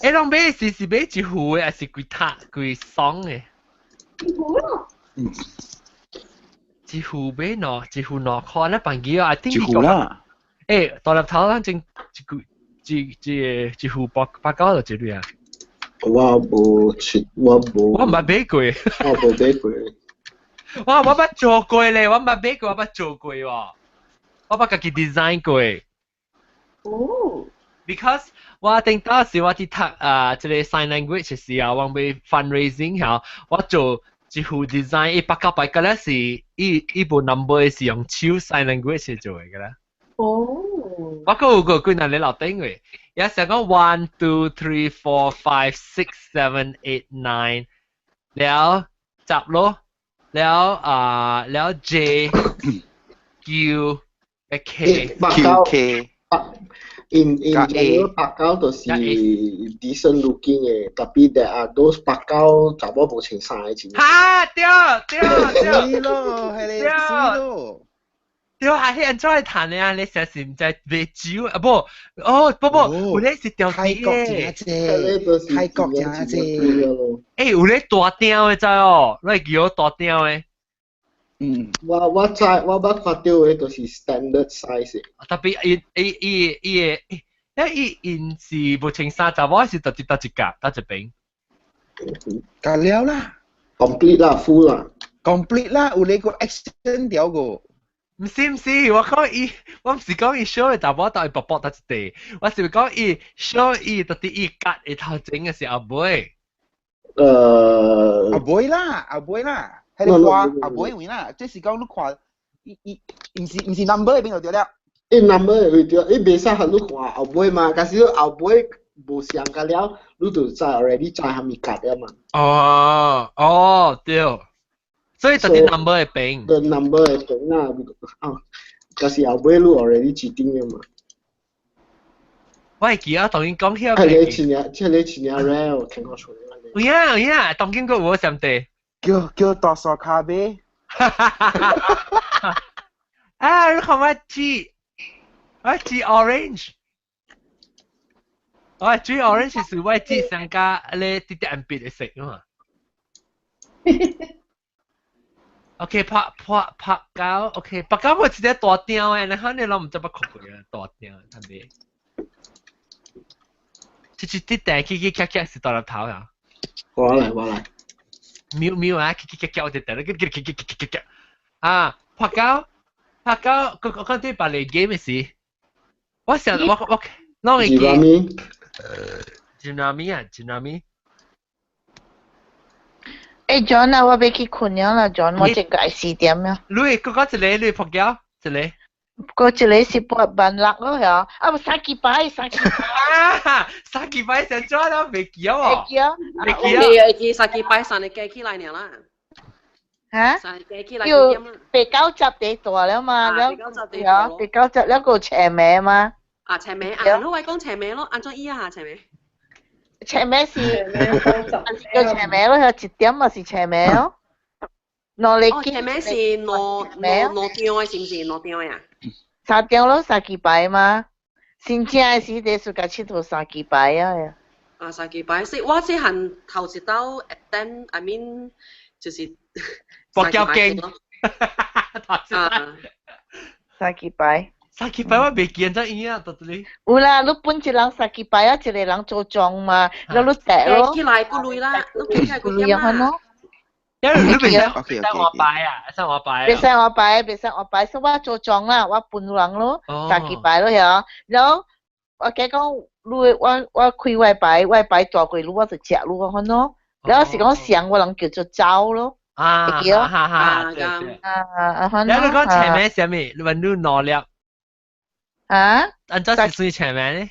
Speaker 2: 欸，攏買是是買一副的，還是規塔規雙的？
Speaker 3: 一副咯。
Speaker 2: 一副買兩，一副2塊，你放幾啊？
Speaker 6: 一副啦。
Speaker 2: 欸，大粒頭咱正一句一一一副八八九就一鐳啊？
Speaker 4: 我無出，我無。
Speaker 2: 我毋捌買過。
Speaker 4: 我無買過。
Speaker 2: 我我捌做過咧，我毋捌買過，我捌做過喎。我捌家己 design 過。
Speaker 3: 哦。
Speaker 2: Because 我頂當時我佇讀啊，這個 sign language 時候，我欲 fundraising 嚇，我做一副 design，伊八九百個咧是伊伊部 number 是用手 sign language 做的個啦。
Speaker 3: 哦。
Speaker 2: 我閣有個幾人咧樓頂嘅，也是講 one two three four five six seven eight nine，了十咯，了啊了 J Q K
Speaker 6: Q K。
Speaker 4: In general 白狗就是 decent looking 嘅，tapi there are those 白狗查某無穿衫嘅錢。
Speaker 2: 哈對對對
Speaker 6: 咯，係你水咯。
Speaker 2: 對啊，係按怎來談的啊？你成時毋知買酒啊？無，哦，不不，有咧是掉
Speaker 6: 泰國真濟，泰國真濟。
Speaker 2: 欸，有咧大張的知哦，你會記得大張的。
Speaker 6: 嗯，
Speaker 4: 我我知我捌看到的就是 standard size。
Speaker 2: 特別伊伊伊伊的，因伊𪜶是無穿衫，查某是特別搭一格，搭一邊。
Speaker 6: 夠了啦
Speaker 4: ，complete 啦，full 啦
Speaker 6: ，complete 啦，有你個 action 掉個。
Speaker 2: 毋是毋是，我講伊，我毋是講伊 show 的查某搭伊薄薄搭一地，我是講伊 show 伊特別伊割伊頭前的是後尾。
Speaker 6: 後尾啦，後尾啦。係你看後尾位啦，這是講你看，伊伊毋是毋是 number 邊就對了。
Speaker 4: 伊 number 會對，伊袂使予你看後尾嘛，假使後尾無相個了，你就知 already 知蝦米格了嘛。
Speaker 2: 哦哦對，所以就啲 number 會變。
Speaker 4: 個 number 會變啦，啊，假使後尾你 already 指定了嘛。
Speaker 2: 我會記得當然講起。
Speaker 4: 係你前日，即係你前日咧，我聽過出嚟。
Speaker 2: 有影有影，當今閣有上帝。
Speaker 6: 叫叫大沙卡啤。
Speaker 2: 啊！你看我煮，我煮 orange，我煮 orange 是我煮上加咧啲啲暗別的色啊嘛。OK，拍拍拍膠，OK，拍膠我一個大張的，然後你攏毋知捌看過啊，大張特別。這這啲地起起咔咔是大粒頭啊！
Speaker 4: 我來我來。
Speaker 2: 喵喵啊！咔咔咔我就得啦，咔咔咔咔咔咔啊！拍膠拍膠，我我講啲白嚟 game 嘅事，我想我我攏會記。Gymnami 啊，Gymnami。
Speaker 1: 欸 John 啊，我欲去睏了啦，John，我這個愛4點了。
Speaker 2: 你閣講一個，你撲繳一個。
Speaker 1: 閣一個是撥萬六咯，嚇！啊，無三支牌，三支
Speaker 2: 牌。三支牌成怎了？袂記哦。
Speaker 1: 會記啊。
Speaker 2: 袂記啊。
Speaker 5: 會記三支牌，三個加起來爾啦。
Speaker 1: 嚇？
Speaker 5: 三個加起來
Speaker 1: 要八九十地大了嘛，了，啊，八九十了閣斜名嘛。
Speaker 5: 啊，斜名啊，你話講斜名咯，按怎伊啊斜名？
Speaker 1: 斜名是，叫斜名咯，一點嘛是斜名哦。兩個
Speaker 5: 斜名是兩兩兩張的，是毋是兩張的啊？
Speaker 1: 三張咯，三支牌嘛。新正的時陣是共𨑨迌三支牌啊。
Speaker 5: 啊，三支牌是我細漢頭一道 attend，I mean 就是
Speaker 2: 博繳經。
Speaker 5: 啊，
Speaker 1: 三支牌。
Speaker 2: 三支牌我袂記得伊啊，到底。
Speaker 1: 有啦，你分一人三支牌啊，一個人做莊嘛，然後你擲咯。
Speaker 5: 起來幾鐳啦，你加起來幾點啦？
Speaker 2: 因為你袂使我擺啊，使我擺。
Speaker 1: 袂使我擺，袂使我擺，所以我做莊啦，我分人咯，三支牌咯，嚇。然後我計講，你我我開我牌，我牌大過你，我就食你我款咯。然後是講上我人叫做走咯。
Speaker 2: 啊，
Speaker 1: 哈
Speaker 2: 哈哈，對對。
Speaker 1: 啊啊，款。
Speaker 2: 然後你講前面啥物？你問你兩粒。
Speaker 1: 啊？
Speaker 2: 按怎是算前面呢？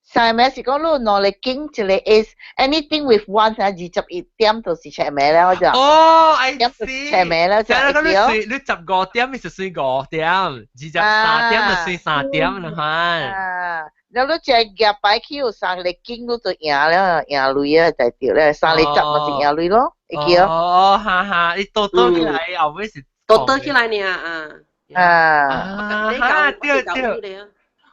Speaker 1: 上面是講你兩個經一個 is anything with one 啊，21點就是斜名了就。
Speaker 2: 哦，I
Speaker 1: see。斜名了就。
Speaker 2: 即係講你算你15點，就算5點；23點就算3點啦，哈。
Speaker 1: 啊，然後你只夾牌去有三個經，你就贏了，贏鐳啊，就對了。三個十嘛是贏鐳咯，會記哦。
Speaker 2: 哦，哈哈，你倒倒起來後尾是。
Speaker 5: 倒倒起來爾啊。
Speaker 1: 啊。
Speaker 2: 啊，對對。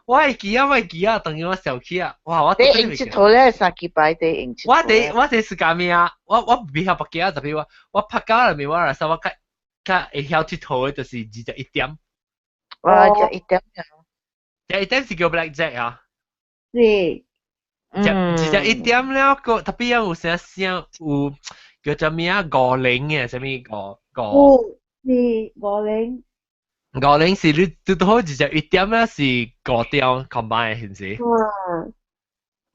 Speaker 2: 我會記啊，我會記啊，等於我想起啊，哇！我
Speaker 1: 你用𨑨迌咧，三支牌你用𨑨迌。
Speaker 2: 我佇我佇是幹咩啊？我我袂曉北京啊，特別我我拍膠內面我來說我較較會曉𨑨迌的，就是21點。
Speaker 1: 哇！21點啊！21
Speaker 2: 點是叫 Black Jack 啊？
Speaker 3: 是。
Speaker 2: 21點了個，特別有啥聲有叫做咩啊？五零嘅，啥物五五？
Speaker 3: 有是五零。
Speaker 2: 五零是你拄拄好21點咧，是五點 combine 是毋是？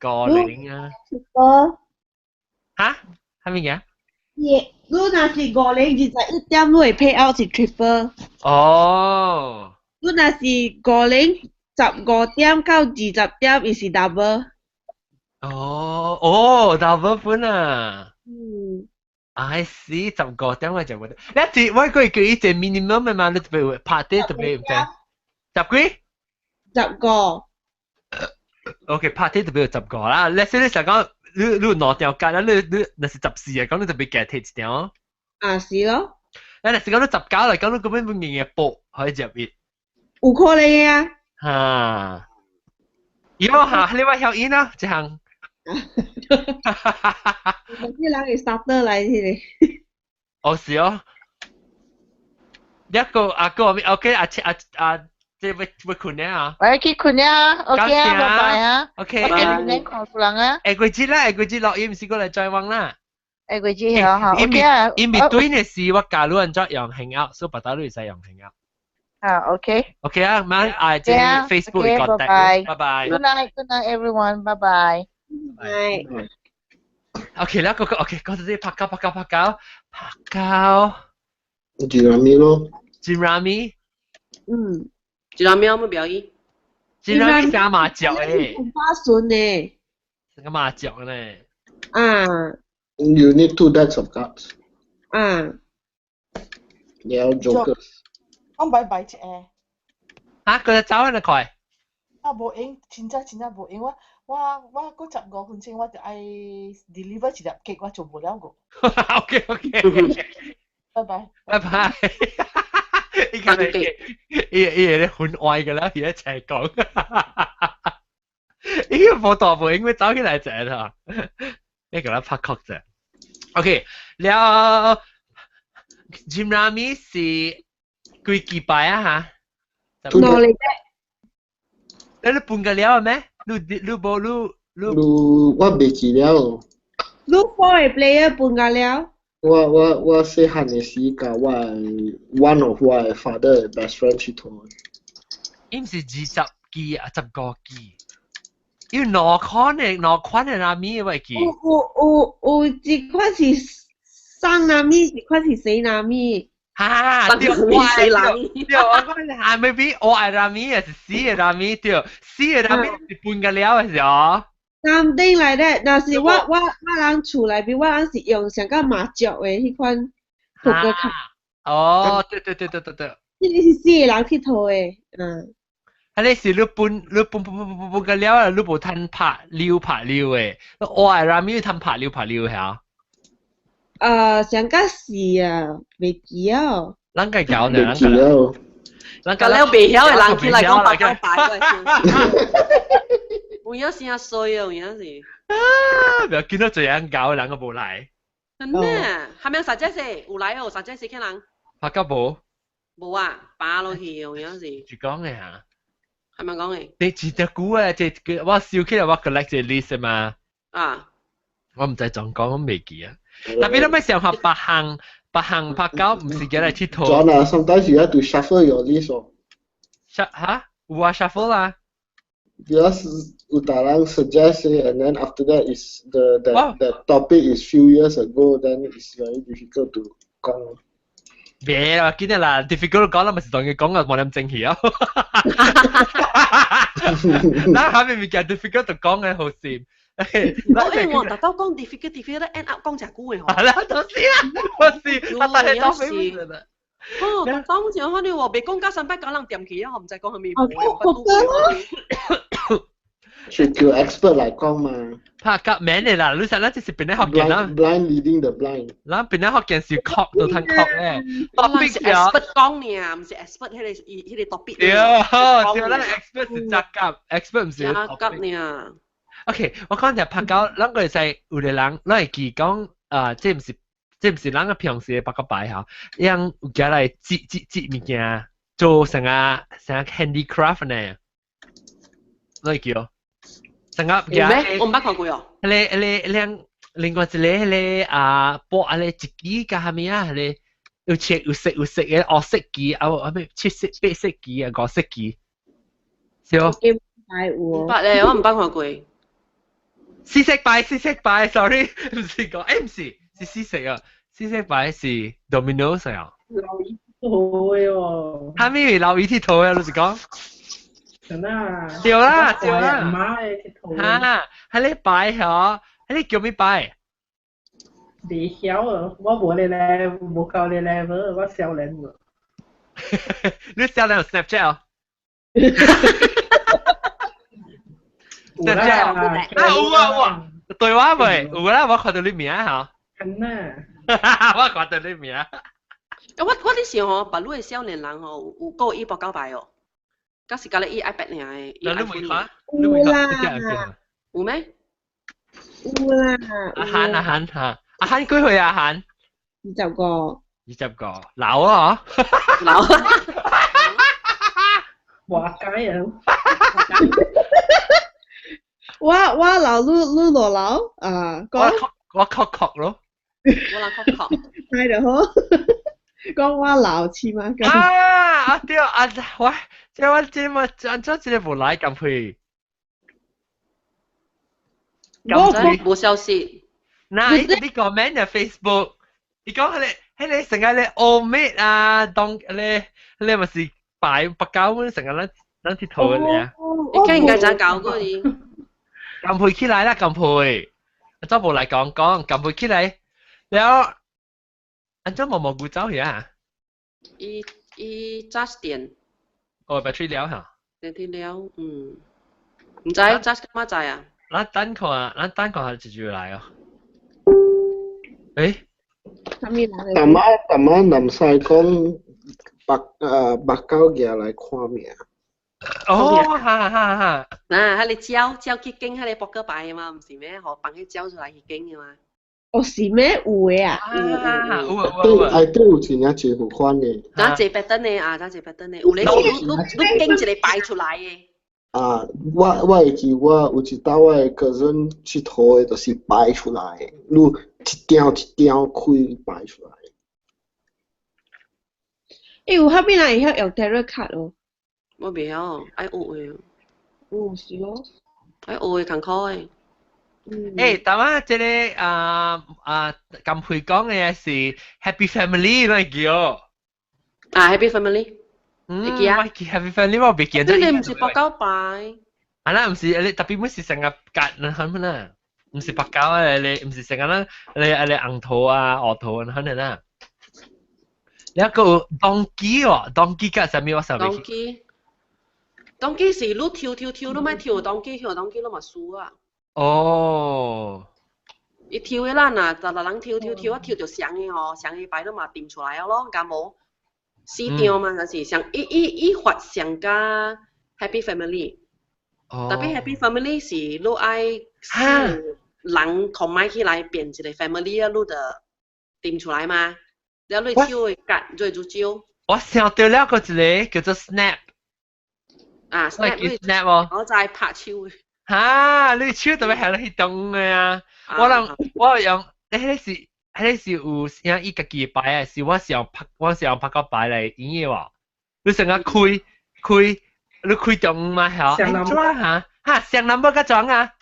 Speaker 2: 五零啊。哈？啥物嘢？
Speaker 3: 你若是五零21點，你會 pay out 是 triple。
Speaker 2: 哦。
Speaker 3: 你若是五零15點到20點，伊是 double。
Speaker 2: 哦哦，double 分啊！
Speaker 3: 嗯。
Speaker 2: I see，15點我就冇得。你一我個叫伊一 minimum 嘅嘛，你特別拍啲特別毋知。十幾？
Speaker 3: 十五。
Speaker 2: OK，拍啲特別十五啦。你先你成講，你你兩條間啦，你你若是14啊，講你特別加提一條。
Speaker 3: 啊，是咯。
Speaker 2: 你若是講你19嚟講，你根本冇硬硬搏可以入去。
Speaker 3: 有可能啊。
Speaker 2: 哈。喲哈，你話曉演啊，這項。
Speaker 3: 有啲人會 starter 來迄個。
Speaker 2: 哦，是哦。一個阿哥，OK，阿阿阿，這欲欲睏了啊？
Speaker 1: 我欲去睏了，OK 啊，拜拜啊。
Speaker 2: OK，
Speaker 1: 我今日看有人啊。
Speaker 2: 下個節啦，下個節落雨毋是過來再玩啦。
Speaker 1: 下個節好好，OK 啊。
Speaker 2: 因為對呢是我教你按怎用 Hangout，所以別打你會使用 Hangout。
Speaker 1: 啊，OK。
Speaker 2: OK 啊，晚啊，這 Facebook
Speaker 1: 拜拜，
Speaker 2: 拜拜。
Speaker 1: Good night, good night everyone，拜拜。
Speaker 3: 拜。
Speaker 2: OK 啦，嗰個 OK，嗰陣拍膠拍膠拍膠拍膠。
Speaker 4: Gin Rummy 咯。
Speaker 2: Gin Rummy。
Speaker 3: 嗯。
Speaker 5: Gin Rummy 有冇表演？
Speaker 2: Gin Rummy 加麻雀誒。
Speaker 3: 巴順呢？
Speaker 2: 個麻雀呢？
Speaker 3: 啊。
Speaker 4: You need two decks of cards.
Speaker 3: 啊。
Speaker 4: 然後 jokers。
Speaker 8: 我拜拜一下。
Speaker 2: 嚇！佢就走喺度快。
Speaker 8: 啊，無閒，真正真正無閒，我我我閣15分鐘我就愛 deliver 一粒 cake，我做無了個。
Speaker 2: OK OK。
Speaker 8: 拜拜。
Speaker 2: 拜拜。伊個伊伊個咧婚外個啦，伊一齊講。伊個無大無因為走起來一啦，你共咱拍曲啫。OK，了，Gin Rummy 是幾支牌啊？哈？
Speaker 3: 兩個。
Speaker 2: 你你分個了咩？你你無你你？
Speaker 4: 我袂記了。
Speaker 3: 你 four 個 player 分個了？
Speaker 4: 我我我細漢的時，共我 one of 我的 father 的 best friend 𨑨迌。
Speaker 2: 伊毋是20支啊，15支。有兩款的，兩款的 rummy 我會記。
Speaker 3: 有有有有一款是送拉米是看是誰拉米。
Speaker 2: 哈，對，
Speaker 5: 我愛拉米，
Speaker 2: 對，我講係 maybe 我愛拉米，還是死嘅拉米，對，死嘅拉米是半個了嘅時候。
Speaker 3: Something like that，若是我人厝內邊，我人是用上個麻雀的彼款撲克卡。
Speaker 2: 哦，對對對對對對。
Speaker 3: 這個是四個人𨑨迌的，嗯。
Speaker 2: 啊！你是你半你半半半半半個了啊！你無趁拍溜拍溜的，我愛拉米趁拍溜拍溜嚇。
Speaker 3: 上個是啊，袂記啊。
Speaker 2: 咱個搞呢？
Speaker 4: 袂記啊。
Speaker 2: 咱
Speaker 5: 個了袂曉的人起來講八九牌，有影聲衰啊，有影是。
Speaker 2: 啊！不要見到這樣搞，人個無來。
Speaker 5: 真的，係咪實際是有來哦？實際是去人。
Speaker 2: 拍甲無？
Speaker 5: 無啊，拔落去有影是。
Speaker 2: 就講的嚇。
Speaker 5: 係咪講的？
Speaker 2: 你記得久啊，這個我燒起來我 collect 這 list 嘛。
Speaker 5: 啊。
Speaker 2: 我毋知怎講，我未記啊。特別你咪想學別項別項拍狗，毋是叫來𨑨迌。
Speaker 4: John 啊，sometimes you have to shuffle your list 哦。
Speaker 2: 嚇？有啊，shuffle 啦。
Speaker 4: Because 有大人 suggest and then after that is the that that topic is few years ago, then it's very difficult to 講。
Speaker 2: 別啦，今日啦，difficult 講啦，咪是當佢講啊，冇咁正氣啊。嗱，下面物件 difficult 就講嘅好笑。
Speaker 5: 我誒我特登講 difficult difficult end up 講誠久嘅吼。
Speaker 2: 係啦，就是啦，我是，我但係當飛啦。
Speaker 5: 哦，當時可能話未講加三百九人掂起啊，我唔知講係咪。
Speaker 4: 是叫 expert 來講嘛。
Speaker 2: 拍夾名嚟啦，你實咱就是邊咧學見啦。
Speaker 4: Blind leading the blind。
Speaker 2: 咱邊咧學見是確就通確咧。
Speaker 5: topic 是 expert 講呢，唔是 expert 彼個 topic。
Speaker 2: 對，對，咱 expert 是雜夾，expert 唔是。
Speaker 5: 雜夾呢。
Speaker 2: OK，我講就拍狗，咱個會使有個人，咱會記講啊，這毋是咱個平時的八卦牌吼，樣有寄來織織織物件，做成啊成個 handicraft 呢，你會記哦？成個
Speaker 5: 有咩？我毋捌看過哦。
Speaker 2: 彼個彼個兩另外一個彼個啊，播啊咧一支甲啥物啊？彼個有切有色有色的黑色機啊，啊咩七色八色機啊，五色機，是哦。
Speaker 5: 毋捌咧，我毋捌看過。
Speaker 2: 四色牌，四色牌，sorry，毋是講，欸，毋是，是四色啊，四色牌是 Domino's 啊。
Speaker 7: 老魚好嘅喎。
Speaker 2: 啥物老魚𨑨迌啊？你是講？
Speaker 7: 真啊。
Speaker 2: 對啦，對啦。
Speaker 7: 媽的𨑨迌。
Speaker 2: 哈，彼個牌吼，彼個叫咩牌？
Speaker 7: 未曉啊，我無咧 level，無夠咧 level，我少年喎。
Speaker 2: 你少年有 Snapchat 哦？
Speaker 7: 有啦，
Speaker 2: 啊有啊有啊，對我未？有啦，我看到你名吼。
Speaker 7: 真啊！
Speaker 2: 我看到你名。
Speaker 5: 我咧想吼，別路的少年人吼，有夠伊撲狗牌哦，敢是甲你伊 iPad 爾的。
Speaker 2: 你問看，
Speaker 3: 有啦。
Speaker 5: 有咩？
Speaker 3: 有啦。
Speaker 2: 阿韓阿韓嚇，阿韓幾歲啊？阿韓？
Speaker 3: 20個。
Speaker 2: 20個，老啊！
Speaker 5: 老。
Speaker 7: 活該啊！
Speaker 3: 我老你你偌老啊？
Speaker 2: 講我確確咯。
Speaker 5: 我老確確。
Speaker 3: 係就好。講我老起碼。
Speaker 2: 啊啊對啊！我這我這麼按怎這個無來咁配？
Speaker 5: 我無消息。
Speaker 2: 嗱，你講咩啊？Facebook，你講彼個成日咧歐美啊，當咧咧咪是擺白膠成日咱咱𨑨迌嘅咧。
Speaker 5: 你應該怎搞過伊？
Speaker 2: 撳配起來啦，撳配。走無來講講，撳配起來，了，按怎毛毛菇走去啊？
Speaker 5: 伊伊 charge 電。
Speaker 2: 哦，battery 了嚇。
Speaker 5: 電池了，嗯。毋知 charge 干嘛知啊？
Speaker 2: 咱等看，咱等看下就就來哦。誒？
Speaker 3: 啥物人？
Speaker 4: 逐擺逐擺南西講白白狗舉來看命。
Speaker 2: 哦，哈哈哈！
Speaker 5: 嗱，彼個鳥鳥去揀彼個撲克牌嘛，毋是咩？予放彼鳥出來去揀的嘛。
Speaker 3: 哦，是咩？有的啊？
Speaker 2: 有有有。
Speaker 4: 對，哎對，有真正濟有款的。
Speaker 5: 哪濟 pattern 的啊？哪濟 pattern 的？有咧，你揀一個牌出來的。
Speaker 4: 啊，我會記我有一道我的 cousin 𨑨迌的，就是擺出來的，你一張一張開擺出來。
Speaker 3: 欸，有啥物人會曉用 tarot card 哦？
Speaker 5: 我袂曉，愛學的。
Speaker 3: 哦，是哦。
Speaker 5: 愛學的艱苦的。
Speaker 2: 誒，但係這個啊啊，咁會講嘅是 Happy Family 嚟叫。
Speaker 5: 啊，Happy Family。
Speaker 2: 嗯，我記 Happy Family 我未見。
Speaker 5: 你毋是八九牌。
Speaker 2: 啊啦，毋是你特別每是成個格啊，係咪啦？毋是八九啊，你毋是成個啦，你你紅桃啊、鵝桃啊，可能啦。你一個 donkey 喎，donkey 格啥物我想未
Speaker 5: 記。donkey，donkey 是你跳跳跳，你莫跳 donkey，跳 donkey 你嘛輸啊。
Speaker 2: 哦。
Speaker 5: 伊跳的啦，若逐逐人跳跳跳，啊跳著上的吼，上的牌你嘛掂出來咯，敢無？四張嘛，就是上伊伊伊發上加 Happy Family。
Speaker 2: 哦。
Speaker 5: 特別 Happy Family 是你愛四人 combine 起來變一個 family 啊，你就掂出來嘛。了你手會割，做做招。
Speaker 2: 我想到了個一個叫做 Snap。
Speaker 5: 啊，Snap
Speaker 2: ，Snap 哦。
Speaker 5: 我在拍手。
Speaker 2: 哈，你手特別係去動的啊！我諗我用，你彼是彼是有像伊家己牌啊，是我是用拍，我是用拍個牌來演的喎。你成日開開，你開中嘛係？怎啊嚇？嚇，上 number 個裝啊？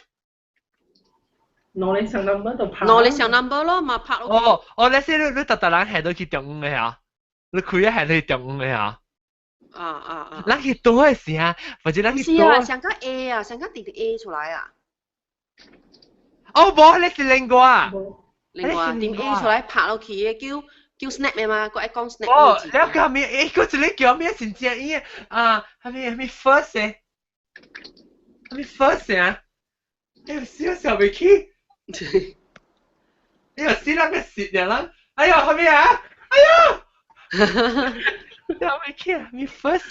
Speaker 7: 攞你上 number 就拍。
Speaker 5: 攞你上 number 咯，嘛拍咯。
Speaker 2: 哦，哦，你先你你特特人係到去中嘅嚇？你開一係去中嘅嚇？
Speaker 5: 啊啊啊！
Speaker 2: 咱去倒的時啊，或者咱去
Speaker 5: 是啊，上個 A 啊，上個直直 A 出來啊。
Speaker 2: 哦，無，你是另外啊。
Speaker 5: 另外，點 A 出來拍落去的，叫叫 snap 的嘛，佢愛講 snap。
Speaker 2: 哦，你叫咩？誒，嗰一個叫咩？真正伊啊，係咪係咪 first 的？係咪 first 啊？哎呦，笑笑袂起。哎呦，死人個死人，哎呦，係咪啊？哎呦！你未起啊？你 first？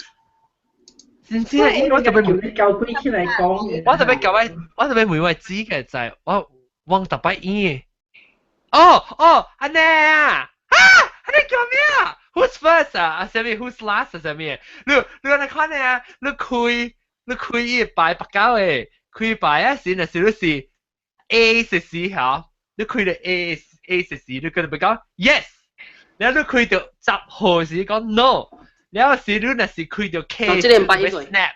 Speaker 2: 真正因我特別
Speaker 7: 問教鬼起來講。
Speaker 2: 我特別教我，我特別問我知嘅就係我忘特別演。哦哦，按呢啊！啊，按呢叫咩啊？Who's first 啊？啊，啥物？Who's last 啊？啥物？你你按呢看呢啊？你開你開伊牌八九的，開牌啊時，若是你是 A 是時嚇，你開到 A A 是時，你佢就講 yes。然後你開到10號時講 no，然後時你若是開到 K，snap，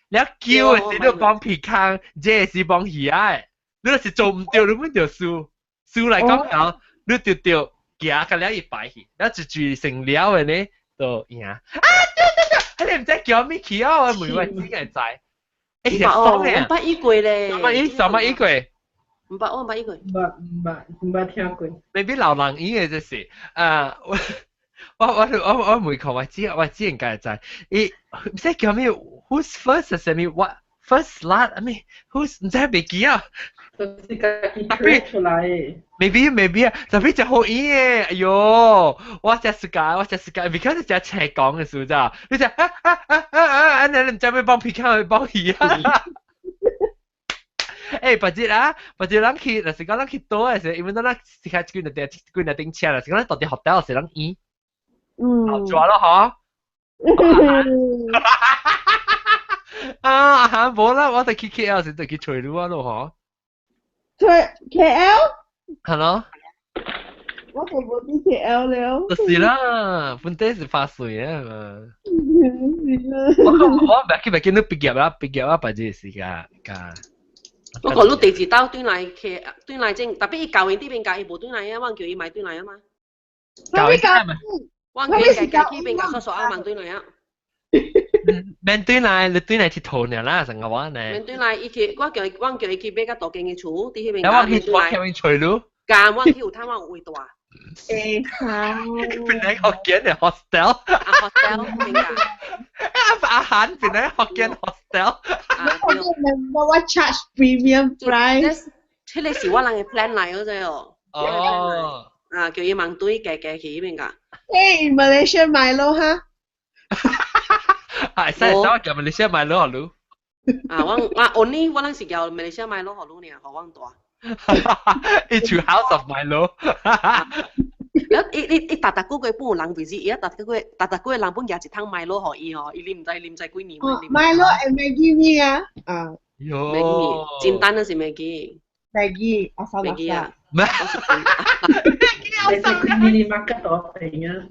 Speaker 2: 然後九的時你幫皮康，J 是幫魚仔，你若是做毋對，你本就輸，輸來講後，你就著行甲了伊擺去，然後就住成了的呢，就贏。啊對對對，你毋知叫咩去啊？我問我自己會知。欸，
Speaker 5: 我毋捌伊過咧。
Speaker 2: 什麼伊？什麼伊過？
Speaker 5: 毋捌，我毋捌伊過。
Speaker 7: 毋捌毋捌毋捌聽過。
Speaker 2: maybe 老人院的這是，啊，我我我我我問看我知我知應該知，伊毋知叫咩？Who's first 啥物？What first last？I mean who's 毋知袂記啊。
Speaker 7: 就是家己 create 出來。
Speaker 2: maybe maybe 啊，特別真好演的，哎喲，我真世界，我真世界，because 真斜講的時候，你就啊啊啊啊啊，你毋知欲幫皮卡去幫魚啊。欸，別日啊，別日咱去，若是講咱去倒的時，因為咱咱是開幾若頂幾若頂車，若是講咱到佇 hotel 時，咱演，好抓咯嗬。啊哈，無啦，我哋去 KL 時就去揣你啊咯嗬。
Speaker 3: 揣 KL？
Speaker 2: 係咯。
Speaker 3: 我就無佇 KL 了。
Speaker 2: 就是啦，本底是發水啊嘛。
Speaker 3: 是啦。
Speaker 2: 我我袂記袂記你畢業啦，畢業啦，別日時間間。
Speaker 5: 我講你第二道轉來去，轉來正，特別伊舊年這邊教伊無轉來啊，我叫伊莫轉來啊嘛。
Speaker 2: 舊年咪？
Speaker 5: 我叫伊家己去邊教刷刷啊，莫轉來啊。
Speaker 2: 免轉來，你轉來𨑨迌爾啦，成個話呢。
Speaker 5: 免轉來，伊去，我叫伊，我叫伊去買較大間的厝，佇彼邊。
Speaker 2: 我去，我去揣你。
Speaker 5: 教我去有探我有位住。
Speaker 3: 欸，好。
Speaker 2: 本來福建的 hostel。
Speaker 5: 啊，hostel 邊個？
Speaker 2: 阿阿韓本來福建 hostel。
Speaker 3: 我我 charge premium price。
Speaker 5: 這個是我人的 plan 來嗰隻哦。
Speaker 2: 哦。
Speaker 5: 啊，叫伊問對加加去彼邊噶。
Speaker 3: 欸，Malaysia Milo 哈？
Speaker 2: 係，使使我叫 Malaysia Milo 予你。
Speaker 5: 啊，我我 only 我攏是叫 Malaysia Milo 予你爾，予阮帶。
Speaker 2: 伊住 House of Milo。
Speaker 5: 了，伊伊伊逐逐個月本有人 visit，伊啊逐逐個月逐逐個月人本舉一桶 Milo 予伊吼，伊啉毋知啉知幾年。
Speaker 3: Milo and Maggi mee 啊。啊。
Speaker 2: 喲。
Speaker 5: 簡單的是 Maggi。
Speaker 3: Maggi，阿三
Speaker 5: Maggi 啊。
Speaker 2: 咩？
Speaker 7: 你是 mini market 度定啊？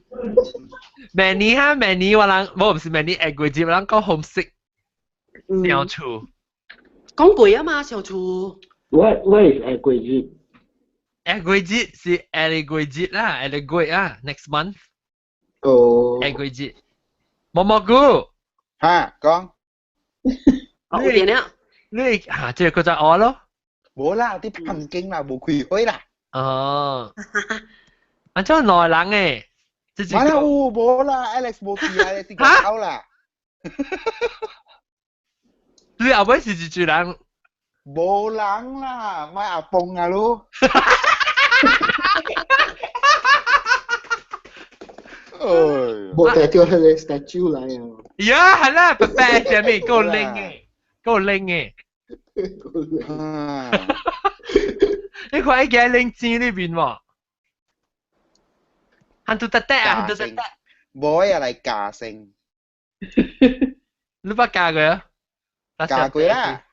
Speaker 2: 明年哈，明年我人，我毋是明年下個月，我人講 homesick 小厝。
Speaker 5: 講過啊嘛，小厝。
Speaker 4: 我是下個月。
Speaker 2: 下個月是下個月啦，下個月啊，next month。
Speaker 4: 哦。
Speaker 2: 下個月。毛毛菇。
Speaker 6: 嚇，講。
Speaker 5: 哦，有電了。
Speaker 2: 你嚇，這個就我咯。
Speaker 6: 無啦，啲盆景啦，無開會啦。
Speaker 2: 哦。按怎內人誒？
Speaker 6: 冇啦，有無啦，Alex 無去啊，你講啦。
Speaker 2: 你後尾是一隻人？
Speaker 6: 無人啦，買阿鳳啊咯。
Speaker 4: 無帶掉迄個 statue 來啊！
Speaker 2: 呀，係啦，白白上面夠靚嘅，夠靚嘅。你看伊個拎錢裏邊喎，很多得得啊，很多得得。
Speaker 6: 無啊，來加成。
Speaker 2: 你捌加過啊？
Speaker 6: 加過啦。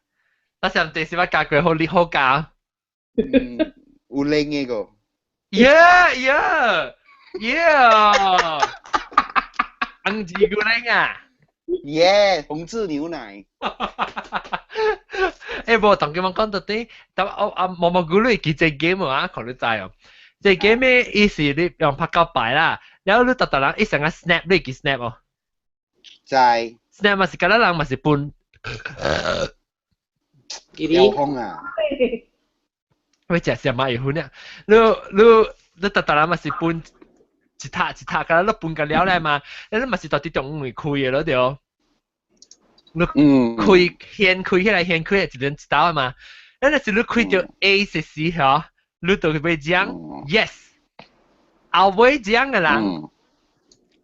Speaker 2: 那上第時捌加過，好你好加。
Speaker 6: 嗯，有靚嘅個。
Speaker 2: Yeah yeah yeah！紅字牛奶啊！
Speaker 6: 耶，紅字牛奶。
Speaker 2: 欸，無同佢們講到底，但我啊毛毛菇你記這 game 啊，可你知哦。這 game 伊是你用拍膠牌啦，然後你逐逐人一成個 snap，你記 snap 哦。
Speaker 6: 知。
Speaker 2: snap 嘛是敢若人嘛是分。
Speaker 6: 有風啊！
Speaker 2: 我食什麼會分啊？你逐逐人嘛是分一塔一塔，敢若你分個了咧嘛？你嘛是到佇中央位開的咯對。你開掀開起來，掀開來一人一刀嘛。咱若是你開著 A 時吼，你就欲講 yes。後尾講的人，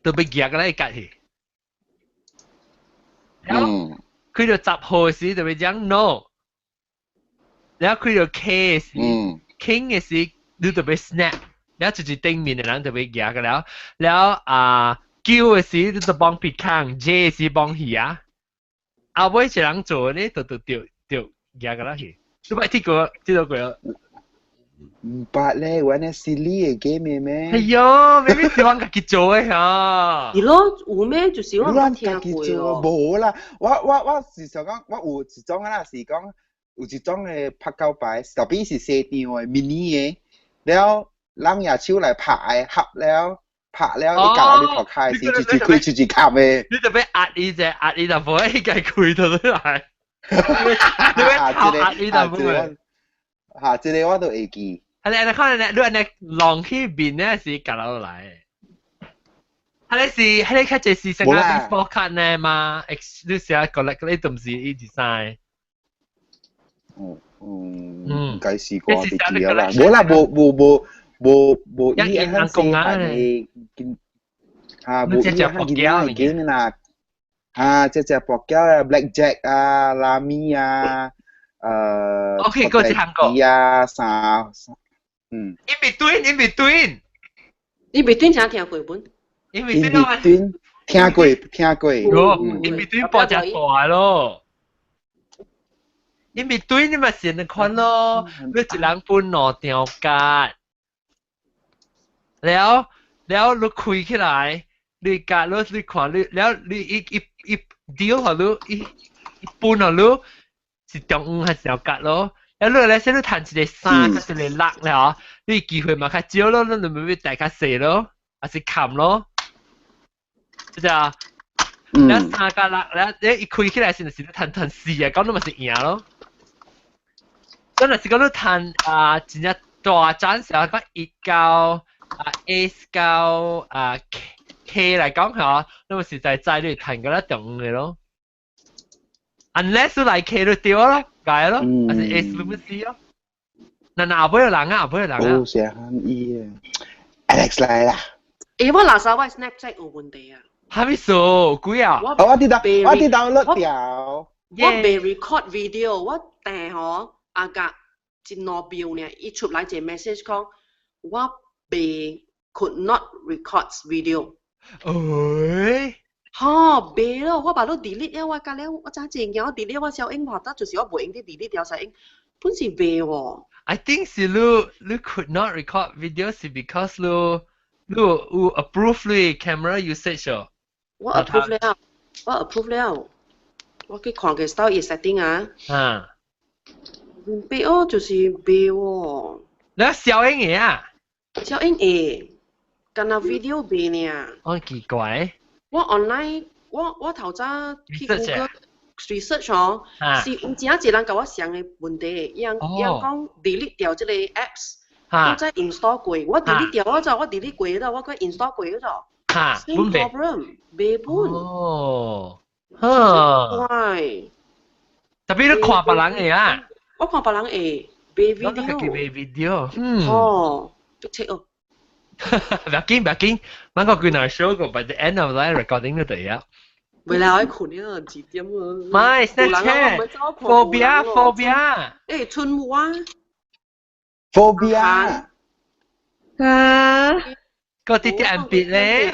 Speaker 2: 就欲夾個來割去。然後開著10號時就欲講 no。然後開著 K 時，King 的時你就欲 snap。然後就是頂面的人就欲夾個了。了啊9的時你就幫別空，J 時幫魚啊。後尾一人做呢，就就就就夾個啦去。你捌聽過？知道過？
Speaker 6: 毋捌咧，玩那 silly 的 game 咩？
Speaker 2: 哎喲，明明是阮家己做的嚇。
Speaker 5: 是咯，有咩就是我冇聽過咯。
Speaker 6: 無啦，我是想講，我有一種啊，是講有一種的拍膠牌，特別是細張的 mini 的，了人舉手來拍的，合了。拍了，你夾你頭開時，直直開，直直夾的。
Speaker 2: 你就欲壓伊者，壓伊就無會家開到來。你欲頭壓伊就無會。
Speaker 6: 嚇，這個我都會記。
Speaker 2: 係你看你你按呢浪去面咧是夾落來。係你是係你較濟是成個 baseball card 呢嘛？你寫 collect 你都唔是伊 design。
Speaker 6: 嗯，該試過別記啦。無啦，無無無。無無伊漢細漢的，嚇無伊漢囡仔的 game 啦，嚇這隻博繳啊，Black Jack 啊，拉米啊，OK，
Speaker 2: 嗰一項個
Speaker 6: 啊，啥，嗯。
Speaker 2: In between，in between，
Speaker 5: In between 請聽過本
Speaker 2: ？In
Speaker 6: between 聽過聽過。
Speaker 2: In between 博隻大咯。In between 你咪是兩款咯，你一人分兩張卡。了了，你開起來，你夾你你看你了你一一一丟予你一一分予你是中央還是條角咯？了你來先你趁一個3，一個6了，你機會嘛較少咯，你就欲帶較細咯，還是冚咯？知唔知啊？了3加6，了你一開起來時就是你趁趁4啊，講你嘛是贏咯。真係是講你趁啊，真正大盞時候講1到。啊 A 到啊 K 來講嚇，你咪實在知你趁個啦中嘅咯。Unless 你來 K 就對咯，解咯，還是 A 你咪死咯。嗱嗱後尾有人啊，後尾有人啊。
Speaker 6: 哦，成漢伊啊，Alex 來啦。
Speaker 5: 欸，我垃圾我 Snapchat 有問題啊。
Speaker 2: 哈咪數幾啊？
Speaker 6: 我佇度，我佇 download 掉。
Speaker 5: 我未 record video，我訂吼阿甲一兩秒呢，伊出來一個 message 講我。未 could not record video。
Speaker 2: 誒，
Speaker 5: 吼，未咯，我把都 delete 了，我甲了，我早前我 delete 我小英話得，就是我袂用得 delete 掉小英，本是未喎。
Speaker 2: I think 是你 could not record video 是 because 你有 approve 你 camera usage 哦。
Speaker 5: 我 approve 了，我 approve 了，我去看個 style 伊 setting 啊。
Speaker 2: 啊。
Speaker 5: 賣哦，就是賣喎。
Speaker 2: 你小英嘅啊？
Speaker 5: 小英會，干焦 video 賣爾。
Speaker 2: 哦，奇怪。
Speaker 5: 我 online，我頭早去 Google research 哦，是有真濟人共我相的問題，伊人伊人講 delete 掉這個 apps，我再 install 過，我 delete 掉我就我 delete 過了，我閣 install 過咗。Same problem，袂本。
Speaker 2: 哦，呵。
Speaker 5: 怪。
Speaker 2: Tapi 你看別人的啊？
Speaker 5: 我看別人的，賣 video。
Speaker 2: 賣 video。嗯。
Speaker 5: 哦，足切哦。
Speaker 2: 不要緊，不要緊，咱個幾若 show 過，by the end of the recording 就對啊。
Speaker 5: 未來我困了幾點啊？
Speaker 2: 唔係，Snapchat。Phobia phobia。
Speaker 5: 欸，春霧啊。
Speaker 6: Phobia。
Speaker 3: 啊。
Speaker 2: 個啲啲 MB 咧。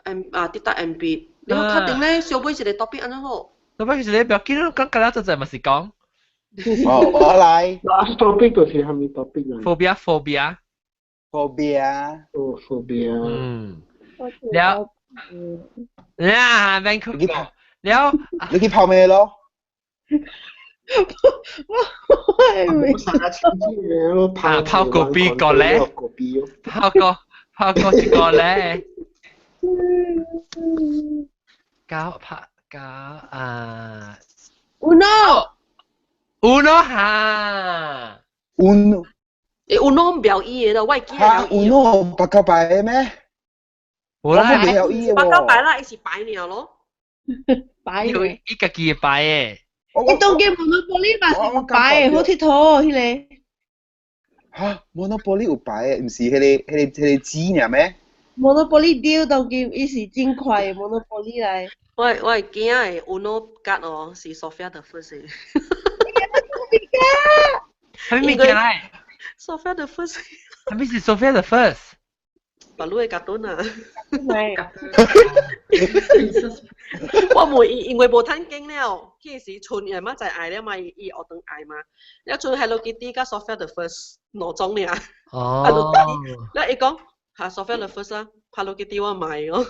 Speaker 5: M 啊，啲得 MB。你確定咧？小尾一個 topic 按怎好？
Speaker 2: topic 一個不要緊，講個了就在嘛是講。
Speaker 6: 哦，我來。
Speaker 4: Last topic 就是蝦米 topic 啊
Speaker 2: ？Phobia phobia。
Speaker 6: Phobia。
Speaker 4: 哦，phobia。
Speaker 2: 嗯。了。呀，Vancouver。了。
Speaker 6: 你去泡咩咯？
Speaker 4: 我上個星期
Speaker 2: 啊，泡個邊個咧？泡個一個咧？搞拍搞啊
Speaker 3: ！Uno。
Speaker 2: Uno 哈。
Speaker 6: Uno。
Speaker 5: 欸，Uno 唔表演的，我會記得。
Speaker 6: 哈，Uno 八九牌咩？
Speaker 2: 冇啦，
Speaker 6: 表演
Speaker 5: 八九牌啦，伊是牌爾咯。
Speaker 3: 牌。
Speaker 2: 伊家己的牌的。
Speaker 3: 伊當今 Monopoly 嘛是有牌的，好𨑨迌彼個。
Speaker 6: 哈，Monopoly 有牌的，毋是彼個紙爾咩
Speaker 3: ？Monopoly deal 當今伊是真快的 Monopoly 來。
Speaker 5: 我會驚的 Uno 卡哦，是 Sophia the First。
Speaker 2: 啥物物件來
Speaker 5: ？Sophia the First。
Speaker 2: 啥物是 Sophia the First？
Speaker 5: 白鷺的卡通啊！我問伊，因為無趁經了，彼時賰伊嘛在愛了嘛，伊學堂愛嘛，了賰 Hello Kitty 佮 Sophia the First 兩種爾。
Speaker 2: 哦。
Speaker 5: 了伊講，哈 Sophia the First 啊，Hello Kitty 我買哦。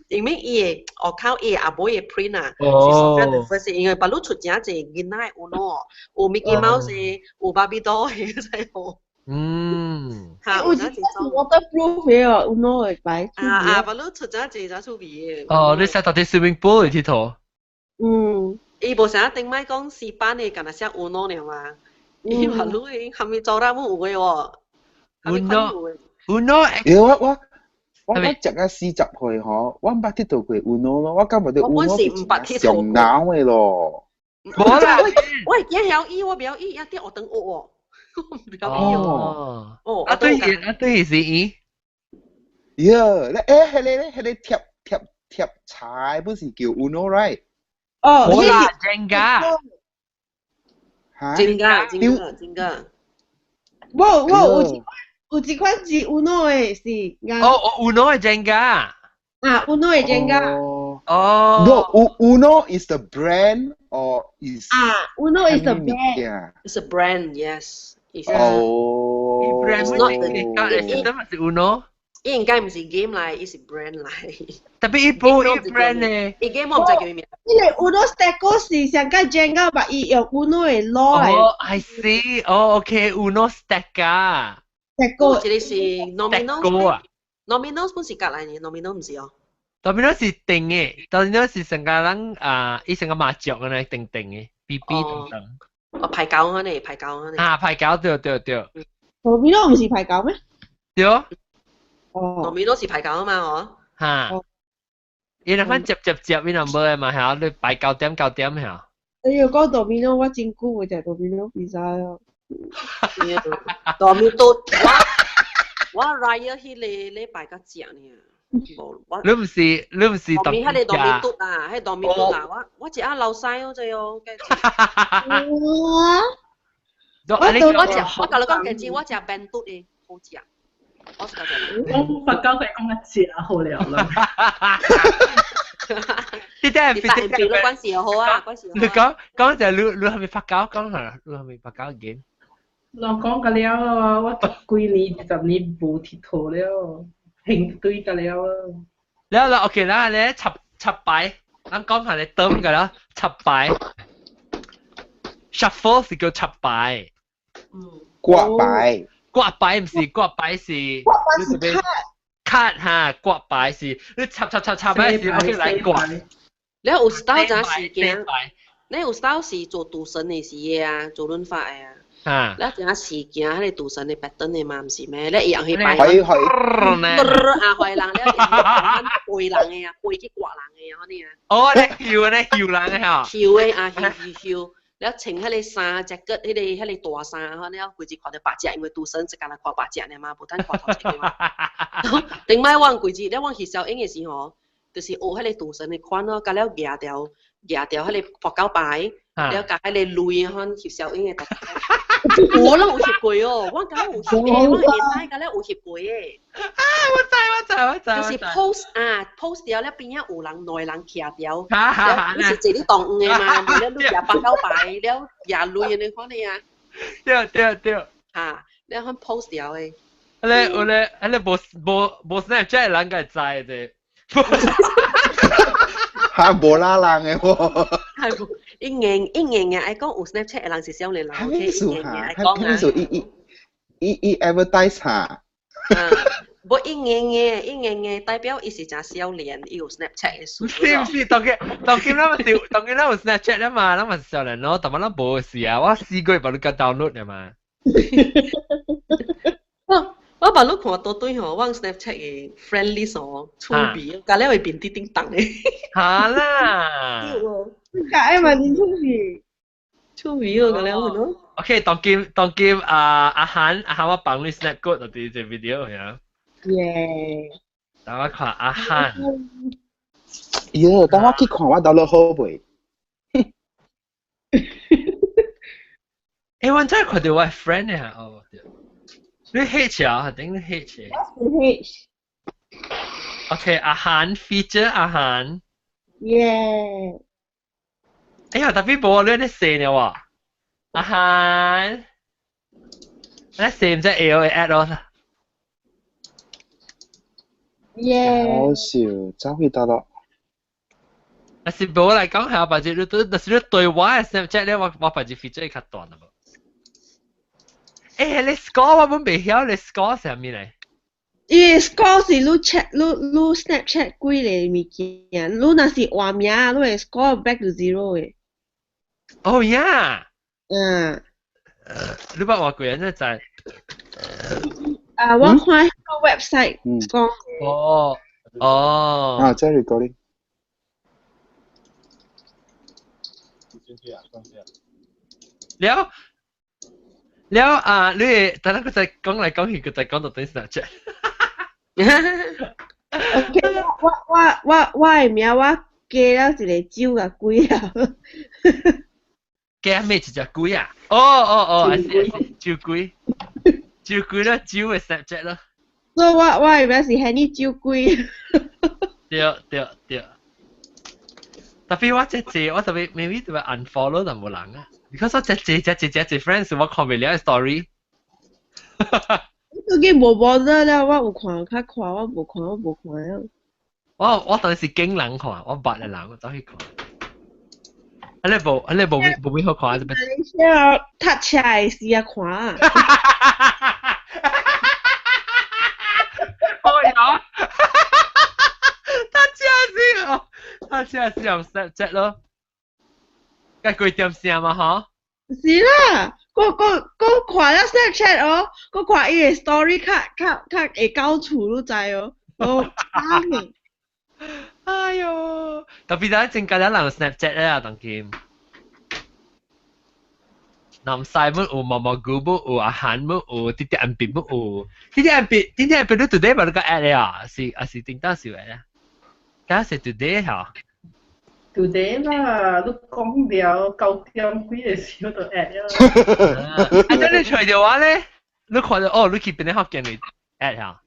Speaker 5: 因為伊的學校伊阿母的 print 啊，是 Sophia the First，因為白鷺出誠濟囡仔有喏，有 Mickey Mouse 的，有 Barbie doll 的，知無？
Speaker 2: 嗯。
Speaker 5: 嚇，
Speaker 3: 有一個是 waterproof 的哦，有喏會擺。
Speaker 5: 啊啊，白鷺出誠濟誠趣味的。
Speaker 2: 哦，你識到啲 swimming pool 去𨑨迌？
Speaker 3: 嗯。
Speaker 5: 伊無啥頂擺講西班的，干焦寫 Uno 爾嘛？伊白鷺的蝦米做啦，有的喎。
Speaker 2: Uno Uno，
Speaker 6: 欸，我食到40歲吼，我毋捌𨑨迌過 Uno 咯，我感覺到 Uno 是上腦的咯。
Speaker 2: 無啦，
Speaker 5: 我會驚曉伊，我袂曉伊，一啲學堂學哦。我唔曉伊哦。哦，
Speaker 2: 啊對，啊對是伊。
Speaker 6: 呀，你欸，彼個咧，彼個貼貼貼柴不是叫 Uno right？
Speaker 3: 哦，
Speaker 2: 無啦，Jenga。
Speaker 6: 嚇
Speaker 5: ？Jenga， Jenga，Jenga。
Speaker 3: 無無有一款是 Uno 的是。
Speaker 2: 哦哦，Uno 的 Jenga。
Speaker 3: 啊，Uno 的 Jenga。
Speaker 2: 哦。
Speaker 6: No, Uno is the brand or is
Speaker 3: 啊，Uno is the brand。
Speaker 5: It's a brand, yes.
Speaker 6: 哦。
Speaker 2: Brand
Speaker 5: not the
Speaker 2: 是 Uno。
Speaker 5: 伊應該毋是 game 來，伊是 brand 來。
Speaker 2: Tapi 伊無伊 brand 呢？
Speaker 5: 伊 game 我毋知叫咩名。
Speaker 3: 因為 Uno Stack 是上個 Jenga，但伊用 Uno 的攞來。
Speaker 2: 哦，I see。哦，OK，Uno Stack 啊。
Speaker 3: Stack
Speaker 5: 這個是 Domino
Speaker 2: 啊。
Speaker 5: Domino 本是隔來呢，Domino 毋是哦。
Speaker 2: Domino 是定的，Domino 是成個人啊，伊成個麻將咁樣定定的，B B 等等。
Speaker 5: 哦，牌九嗰呢，牌九嗰呢。
Speaker 2: 啊，牌九對對對。
Speaker 3: Domino 毋是牌九咩？
Speaker 2: 對。
Speaker 3: 哦。
Speaker 5: Domino 是牌九啊嘛，嗬。
Speaker 2: 嚇。伊若番接接接，伊若無的嘛，係你牌九點九點係。
Speaker 3: 哎呦，講 Domino 我真久無食 Domino pizza 了。
Speaker 5: Domino 我 Raya 彼個禮拜才食呢。無我。
Speaker 2: 你毋是
Speaker 5: 特別彼個 Domino 啊，彼 Domino 啊，我一下流屎哦，這哦。
Speaker 3: 我
Speaker 5: 我食，我共你講其實我食 bandut 的好食。我是
Speaker 7: 我發覺佢講一食好了啦。
Speaker 2: 啲啲係
Speaker 5: 別別咯，關事又好啊，關事。
Speaker 2: 你講講就你係咪發覺講下？你係咪發覺嘅？
Speaker 7: 我講個了，我十幾年、20年無𨑨迌了，興對個了。
Speaker 2: 了啦，OK 啦，你插插牌，咱講下你登個啦，插牌。shuffle 是叫插牌。
Speaker 6: 掛牌。
Speaker 2: 掛牌毋是掛牌是。
Speaker 3: 掛牌是卡。
Speaker 2: 卡哈，掛牌是你插插插插牌是 OK 來掛。
Speaker 5: 你有 style 陣時間，你有 style 是做賭神的時的啊，做輪法的啊。
Speaker 2: 啊！
Speaker 5: 你陣時行彼個賭神的 pattern 的嘛，毋是咩？你伊後去擺。
Speaker 6: 可以可以。
Speaker 5: 啊，壞人，你背人的啊，背去掛人的啊，按呢啊。
Speaker 2: 哦，你跳呢跳人的嚇。
Speaker 5: 跳的啊，跳跳跳。了穿彼个衫，隻腳彼个大衫，吼，了規日看著白隻，因為賭神只干焦看白隻爾嘛，無等看頭一個嘛。頂擺我規日，了我翕小影的時吼，就是學彼個賭神的款咯，佮了舉掉舉掉彼個撲狗牌，了共彼個鐳吼翕小影的。我攏有翕過哦，我敢有翕的，我年代敢了有翕過的。
Speaker 2: 啊！我知我知我知。
Speaker 5: 就是 post 啊，post 掉了邊仔有人兩人徛掉，了你是坐咧當黃的嘛，無了你舉八九牌，了舉鐳按呢款的啊。
Speaker 2: 對對對。
Speaker 5: 哈，了款 post 掉的。
Speaker 2: 啊咧有咧，啊咧無無無 Snapchat 人該知的。
Speaker 6: 嚇無啦人的喎。
Speaker 5: 係無，伊硬伊硬硬愛講有 Snapchat 的人是少年人，OK，伊硬硬愛講啊。
Speaker 6: 伊伊伊伊 advertise 嚇。
Speaker 5: 無伊硬硬伊硬硬代表伊是誠少年，伊有 Snapchat 的事。
Speaker 2: 是毋是？當今當今咱嘛是當今咱有 Snapchat 了嘛，咱嘛是少年咯，但嘛咱無時啊，我試過把你共 download 了嘛。
Speaker 5: 我我把你看到對吼，我 Snapchat 的 friend list 哦，趣味，佮了會變滴叮當的。
Speaker 2: 哈啦。
Speaker 3: 解嘛，真趣味。
Speaker 5: 趣味哦，佮了咯。
Speaker 2: OK，當今當今啊阿韓阿韓我幫你 snap 過就佇這 video 呀。
Speaker 3: 耶！
Speaker 2: 等我看阿韓。
Speaker 6: 喲，等我去看我 download 好未？
Speaker 2: 欸，我真係看著我 friend 啊！哦，對。你 H 啊？定你 H？
Speaker 3: 我是 H。
Speaker 2: OK，阿韓 feature 阿韓。
Speaker 3: 耶！
Speaker 2: 哎呀，特別無你咧寫了喎。阿韓，你寫唔知 L 會 add 咯？
Speaker 3: 耶！
Speaker 6: 好笑，走去得咯。
Speaker 2: 但是無來講下，或者你對，但是你對我的 Snapchat 咧，我我把這 feature 較大啦無。欸，你 score 我本袂曉，你 score 是啥物咧？
Speaker 3: 伊 score 是你 chat 你你 Snapchat 幾個物件，你若是換名，你會 score back to zero 的。
Speaker 2: 哦呀！
Speaker 3: 嗯。
Speaker 2: 你捌換過啊？你知？
Speaker 3: 啊，我看個 website 講。
Speaker 2: 哦哦。
Speaker 6: 啊，這 recording。
Speaker 2: 了了啊！你等下佢再講來講去，佢再講到等 Snapchat。
Speaker 3: OK，我我我我的名我加了一個酒共鬼啊。
Speaker 2: 加咩一隻鬼啊？哦哦哦，係是酒鬼，酒鬼啦，酒的 Snapchat 咯。
Speaker 3: 所以我我的名是 Henny 酒鬼。
Speaker 2: 對對對。特別我這這我特別 maybe 特別 unfollow 就無人啊。because 我這這這這這這 friends 我看袂了 story。
Speaker 3: 我已經無 bother 了，我有看較看，我無看我無看了。
Speaker 2: 我我當時經人看，我捌的人我走去看。啊你無啊你無無咩好看啊？這邊。
Speaker 3: 你先搭車的時啊看啊。
Speaker 2: 哦呀！搭車時哦，搭車時用 Snapchat 咯。該幾點聲嘛？嗬？
Speaker 3: 是啦，我我我看了 Snapchat 哦，我看伊的 story 較較較會到厝，你知哦？我啱。
Speaker 2: 哎喲，特別陣增加了人 Snapchat 咧啊，當今。南西本有，毛毛菇本有，阿韓本有，啲啲暗別本有，啲啲暗別，啲啲暗別你 today 咪你個 add 咧啊？是啊是頂當時有啊？敢是 today 嚇？
Speaker 7: today 啦，你講了9點幾的時候就 add 了。
Speaker 2: 啊！等你隨著我咧，你看到哦，你去邊個福建嚟 add 嚇？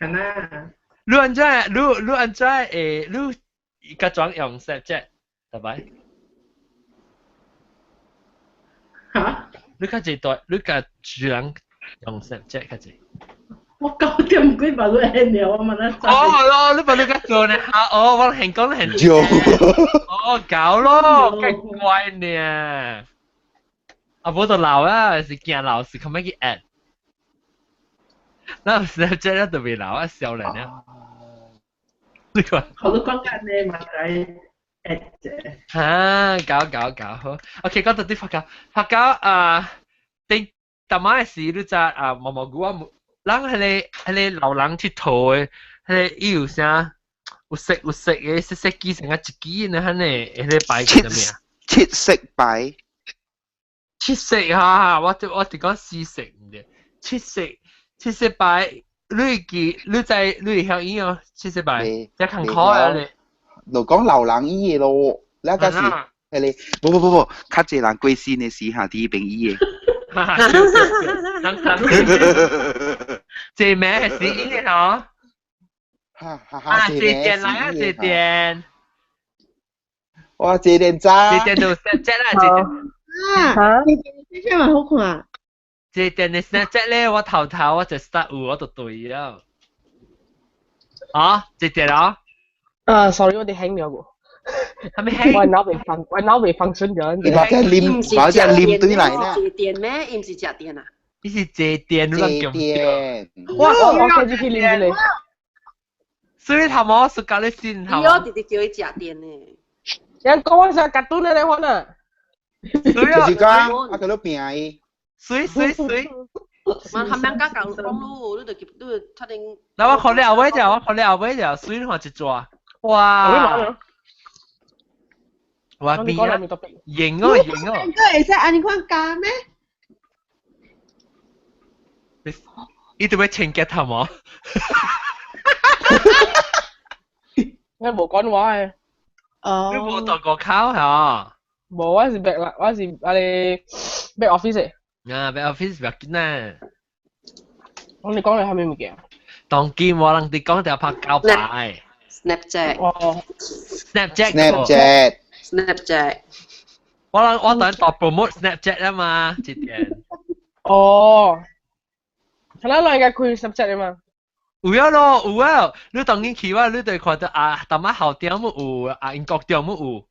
Speaker 7: 係啦。
Speaker 2: 你按怎？你你按怎會？你假裝用 Snapchat，係咪？
Speaker 7: 嚇？
Speaker 2: 你較濟代，你較主人用 Snapchat 較濟。
Speaker 7: 我9點幾把你 add 了，我問你。
Speaker 2: 哦，咯，你把你較做呢？嚇！哦，我係講係。
Speaker 6: 做。
Speaker 2: 哦，搞咯，幾乖呢。啊，無就老啊，是驚老是可唔可以 add？那 Snapchat 咧就未老啊，少年啊。呢個
Speaker 7: 我都講緊你嘛，係 add 啫。
Speaker 2: 嚇，搞搞搞好。OK，講到啲發覺，發覺啊，頂逐擺時你知啊，毛毛菇啊，人彼個老人𨑨迌的，彼個伊有啥？有色有色的，色色機成個一支呢，彼個彼個牌叫啥物啊？
Speaker 6: 七色牌。
Speaker 2: 七色哈，我就講四色毋對，七色七色牌，你記你知你會曉伊哦？七色牌，這艱苦啊咧。
Speaker 6: 就講老人醫的咯，那個是彼個，無無無無，較濟人過身的時下佇彼邊醫的。
Speaker 2: 哈哈，人人，這名是伊的吼。
Speaker 6: 哈哈哈！
Speaker 2: 啊，這電來啊，這電。
Speaker 6: 哇，這電渣。
Speaker 2: 這電就 Snapchat 啦，這電。
Speaker 3: 啊，這電這嘛好看。
Speaker 2: 這電的 Snapchat 咧，我頭頭我就 start 有，我就對了。啊，這電啊？
Speaker 7: 啊，sorry，我哋輕咗個。
Speaker 2: 係咪輕？
Speaker 7: 我腦未放，我腦未放順咗。
Speaker 6: 你把這啉，把這啉對來呢？
Speaker 5: 這電咩？伊毋是食電啊？
Speaker 2: 伊是這電，你講
Speaker 6: 電。
Speaker 7: 我我開始去啉咧。
Speaker 2: 所以頭毛是搞你先頭。
Speaker 5: 伊哦，直直叫伊食電呢。
Speaker 7: 人講我是卡通的咧，可能。
Speaker 6: 就是講，啊，佢都拼伊。
Speaker 2: 水水水。
Speaker 5: 嘛，他們家講講你，你就你就確定。
Speaker 2: 那我看你後尾就，我看你後尾就，水看一抓，哇！哇邊啊？型哦型哦。
Speaker 3: 個會使按呢款加咩？
Speaker 2: 伊就欲清潔頭毛。
Speaker 7: 我無講話嘅。
Speaker 3: 哦。
Speaker 2: 你無讀過考嚇？
Speaker 7: 無，我是 back 啦，我是啊你 back office 嘅。
Speaker 2: 啊，back office 不要緊啊。
Speaker 7: 我你講你係咩物件？
Speaker 2: 當今我人哋講就拍膠牌。
Speaker 5: Snapchat。
Speaker 7: 哦。
Speaker 2: Snapchat。
Speaker 6: Snapchat。
Speaker 5: Snapchat。
Speaker 2: 我人我等度 promote Snapchat 啊嘛，這點。
Speaker 7: 哦。係啦，你應該開 Snapchat 啊嘛。
Speaker 2: 有啊咯，有啊！你當今去我，你就看到啊，淡仔後點有，啊英國點有。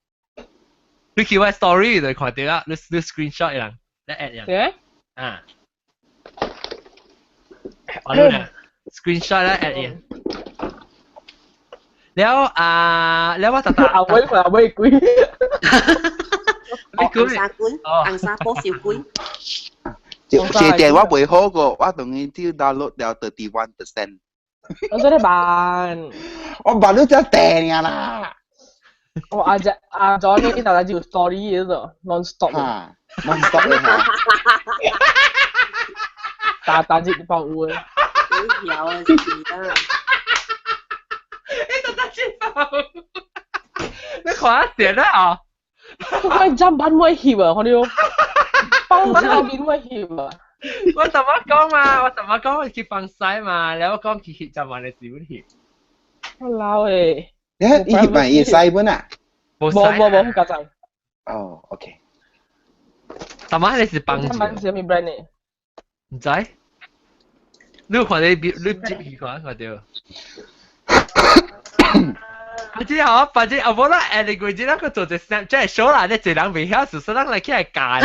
Speaker 2: 你去我 story 就看到啊，你 screenshot 人，你 add 人。
Speaker 7: 對。
Speaker 2: 啊。我你 screenshot 啦 add 人。了啊，了我特特。
Speaker 7: 阿威阿威鬼。
Speaker 2: 你
Speaker 5: 紅沙鬼，紅沙波小鬼。
Speaker 6: 這電我袂好過，我當然只 download 了 31%。
Speaker 7: 我真係慢。
Speaker 6: 我慢到只掟啦。
Speaker 7: 我阿只阿咗呢啲大家就 story 嗰度 non stop。
Speaker 6: 嚇，non stop 嘅嚇。
Speaker 7: 打打字爆烏嘅。
Speaker 5: 有啊，是啊。
Speaker 2: 你打字爆，你看點啊？
Speaker 7: 我จำ班會翕啊，我哋放晒邊會翕啊。
Speaker 2: 我怎麼講嘛？我怎麼講去放晒嘛？然後講去翕就話你是會翕。
Speaker 7: 我老誒。
Speaker 6: 你你翕咪會使本啊？
Speaker 2: 無
Speaker 7: 無無無，家陣。
Speaker 6: 哦，OK。
Speaker 2: 怎麼你是幫
Speaker 7: 住？是咩 brand 呢？
Speaker 2: 唔知。你有看你你接去看看到。反正吼，反正啊，無啦，下個月咱個做一 Snapchat show 啦，你一人袂曉，事實咱來起來教。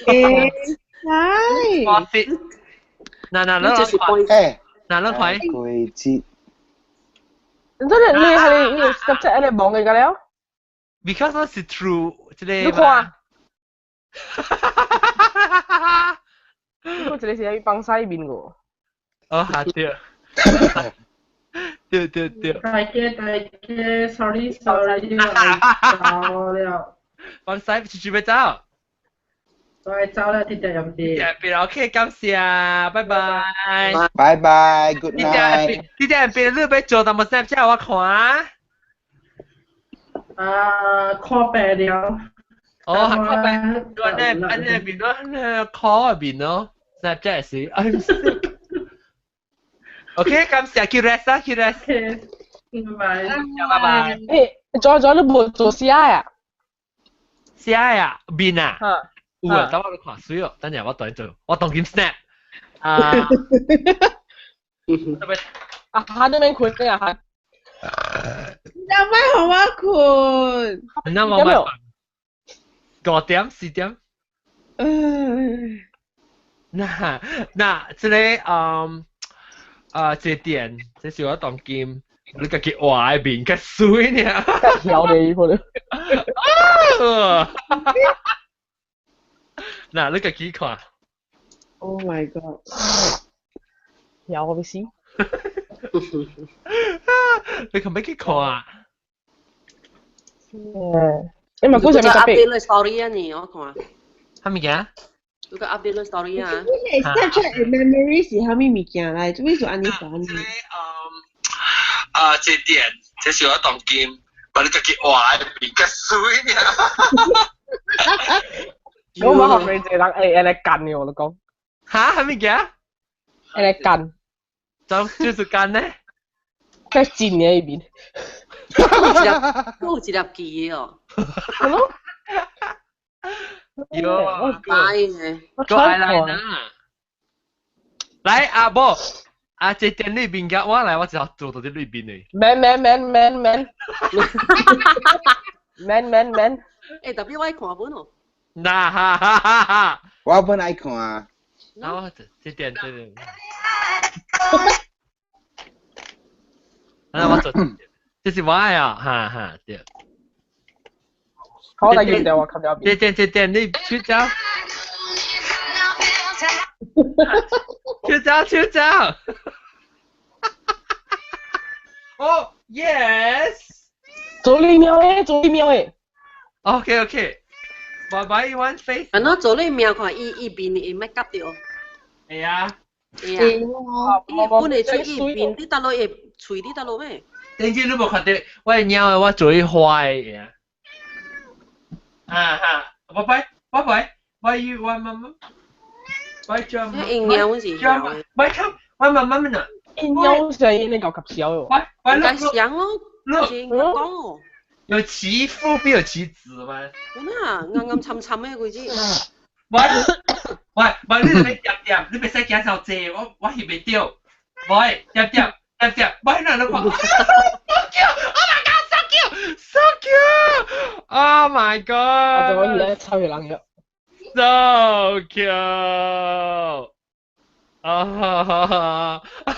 Speaker 3: 會使。
Speaker 2: 哇塞！嗱嗱，你
Speaker 6: 看，
Speaker 2: 嗱你看。
Speaker 6: 季節。
Speaker 7: 你真係你係你 Snapchat 你望嘅㗎了
Speaker 2: ？Because 我是 true，這個。
Speaker 7: 你看。我這個是喺幫晒面個。
Speaker 2: 哦，嚇對。對對對。
Speaker 7: 大家大家，sorry sorry，我走了。
Speaker 2: 幫晒出去要走。
Speaker 7: 我走了，啲就入啲。
Speaker 2: 別 OK，感謝，拜拜。
Speaker 6: 拜拜，good night。
Speaker 2: 你啲人別你欲做淡薄 Snapchat 我看。
Speaker 7: 啊，看白了。
Speaker 2: 哦，看白。我呢，安呢邊咯，呢 call 邊咯，Snapchat 是。I'm sick。OK，感謝，去 rest 啊，去 rest。
Speaker 7: 拜拜。
Speaker 2: 拜拜。
Speaker 7: 誒，左左你無做 CI 啊
Speaker 2: ？CI 啊，面啊。
Speaker 7: 嚇。
Speaker 2: 有啊，等我去看水哦，等陣我當做，我當緊 snap。啊。
Speaker 7: 啊，哈都免困啊，哈。
Speaker 3: 你莫予我困。
Speaker 2: 你莫我5點4點。那那這個啊，這點這是我當今你家己畫的面較媠呢。
Speaker 7: 曉你可能。
Speaker 2: 嗱，你家己看。
Speaker 3: Oh my god！
Speaker 7: 曉我死。
Speaker 2: 你可唔可以看啊？
Speaker 7: 你咪估上面特別。
Speaker 5: update story 啊，你我看。
Speaker 2: 啥物件？
Speaker 5: 你個 update story 啊？
Speaker 3: 你 Snapchat 的 memory 是啥物物件來？做咩做按呢煩？
Speaker 2: 啊，這點這是我當今，把你家己畫的面較媠呢。
Speaker 7: 我冇學你這人會來幹嘅，我都講。
Speaker 2: 嚇？啥物件？
Speaker 7: 會來幹。
Speaker 2: 就就是幹呢？
Speaker 7: 在真嘅一邊。
Speaker 5: 有一粒記哦。
Speaker 7: 係咯。
Speaker 2: 有，
Speaker 5: 我嘅。
Speaker 2: 個愛來啦。來阿寶，啊這店裏邊嘅我來，我就做到這裏邊嘅。
Speaker 7: 免免免免免。免免免。
Speaker 5: 欸，特別我愛看本哦。
Speaker 2: 嗱哈哈哈哈！
Speaker 6: 我本愛看啊。
Speaker 2: 啊，這點這點。啊，我做，這是我啊，哈哈，對。
Speaker 7: 好，大家掉我看掉。
Speaker 2: 這點這點，你出招。出招出招。哦，yes。
Speaker 7: 做你喵誒，做你喵誒。
Speaker 2: OK OK。拜拜，one face。
Speaker 5: 啊，喏，做你喵看，伊伊面會咩夾到？
Speaker 2: 會啊。
Speaker 5: 會啊。伊本來喙伊面佇倒落會喙佇倒落咩？
Speaker 2: 頂次你無看到我的貓我做伊花的。啊哈，拜拜拜拜，拜you 我媽媽，拜張媽。
Speaker 5: 因貓是
Speaker 2: 曉。拜看，我媽媽呢？
Speaker 7: 因貓是因那個及小哦。
Speaker 2: 拜拜，
Speaker 5: 應該像咯，應該講哦。
Speaker 2: 有其父必有其子嗎？
Speaker 5: 那暗暗沉沉的嗰隻。
Speaker 2: 喂喂喂，你別掂掂，你別使驚受濟，我我翕袂到。喂，掂掂掂掂，喂，哪你看？So cute! Oh my god, so cute! So cute! Oh my god!
Speaker 7: 啊，就我而家抽住冷藥。
Speaker 2: So cute! 啊哈哈哈！哈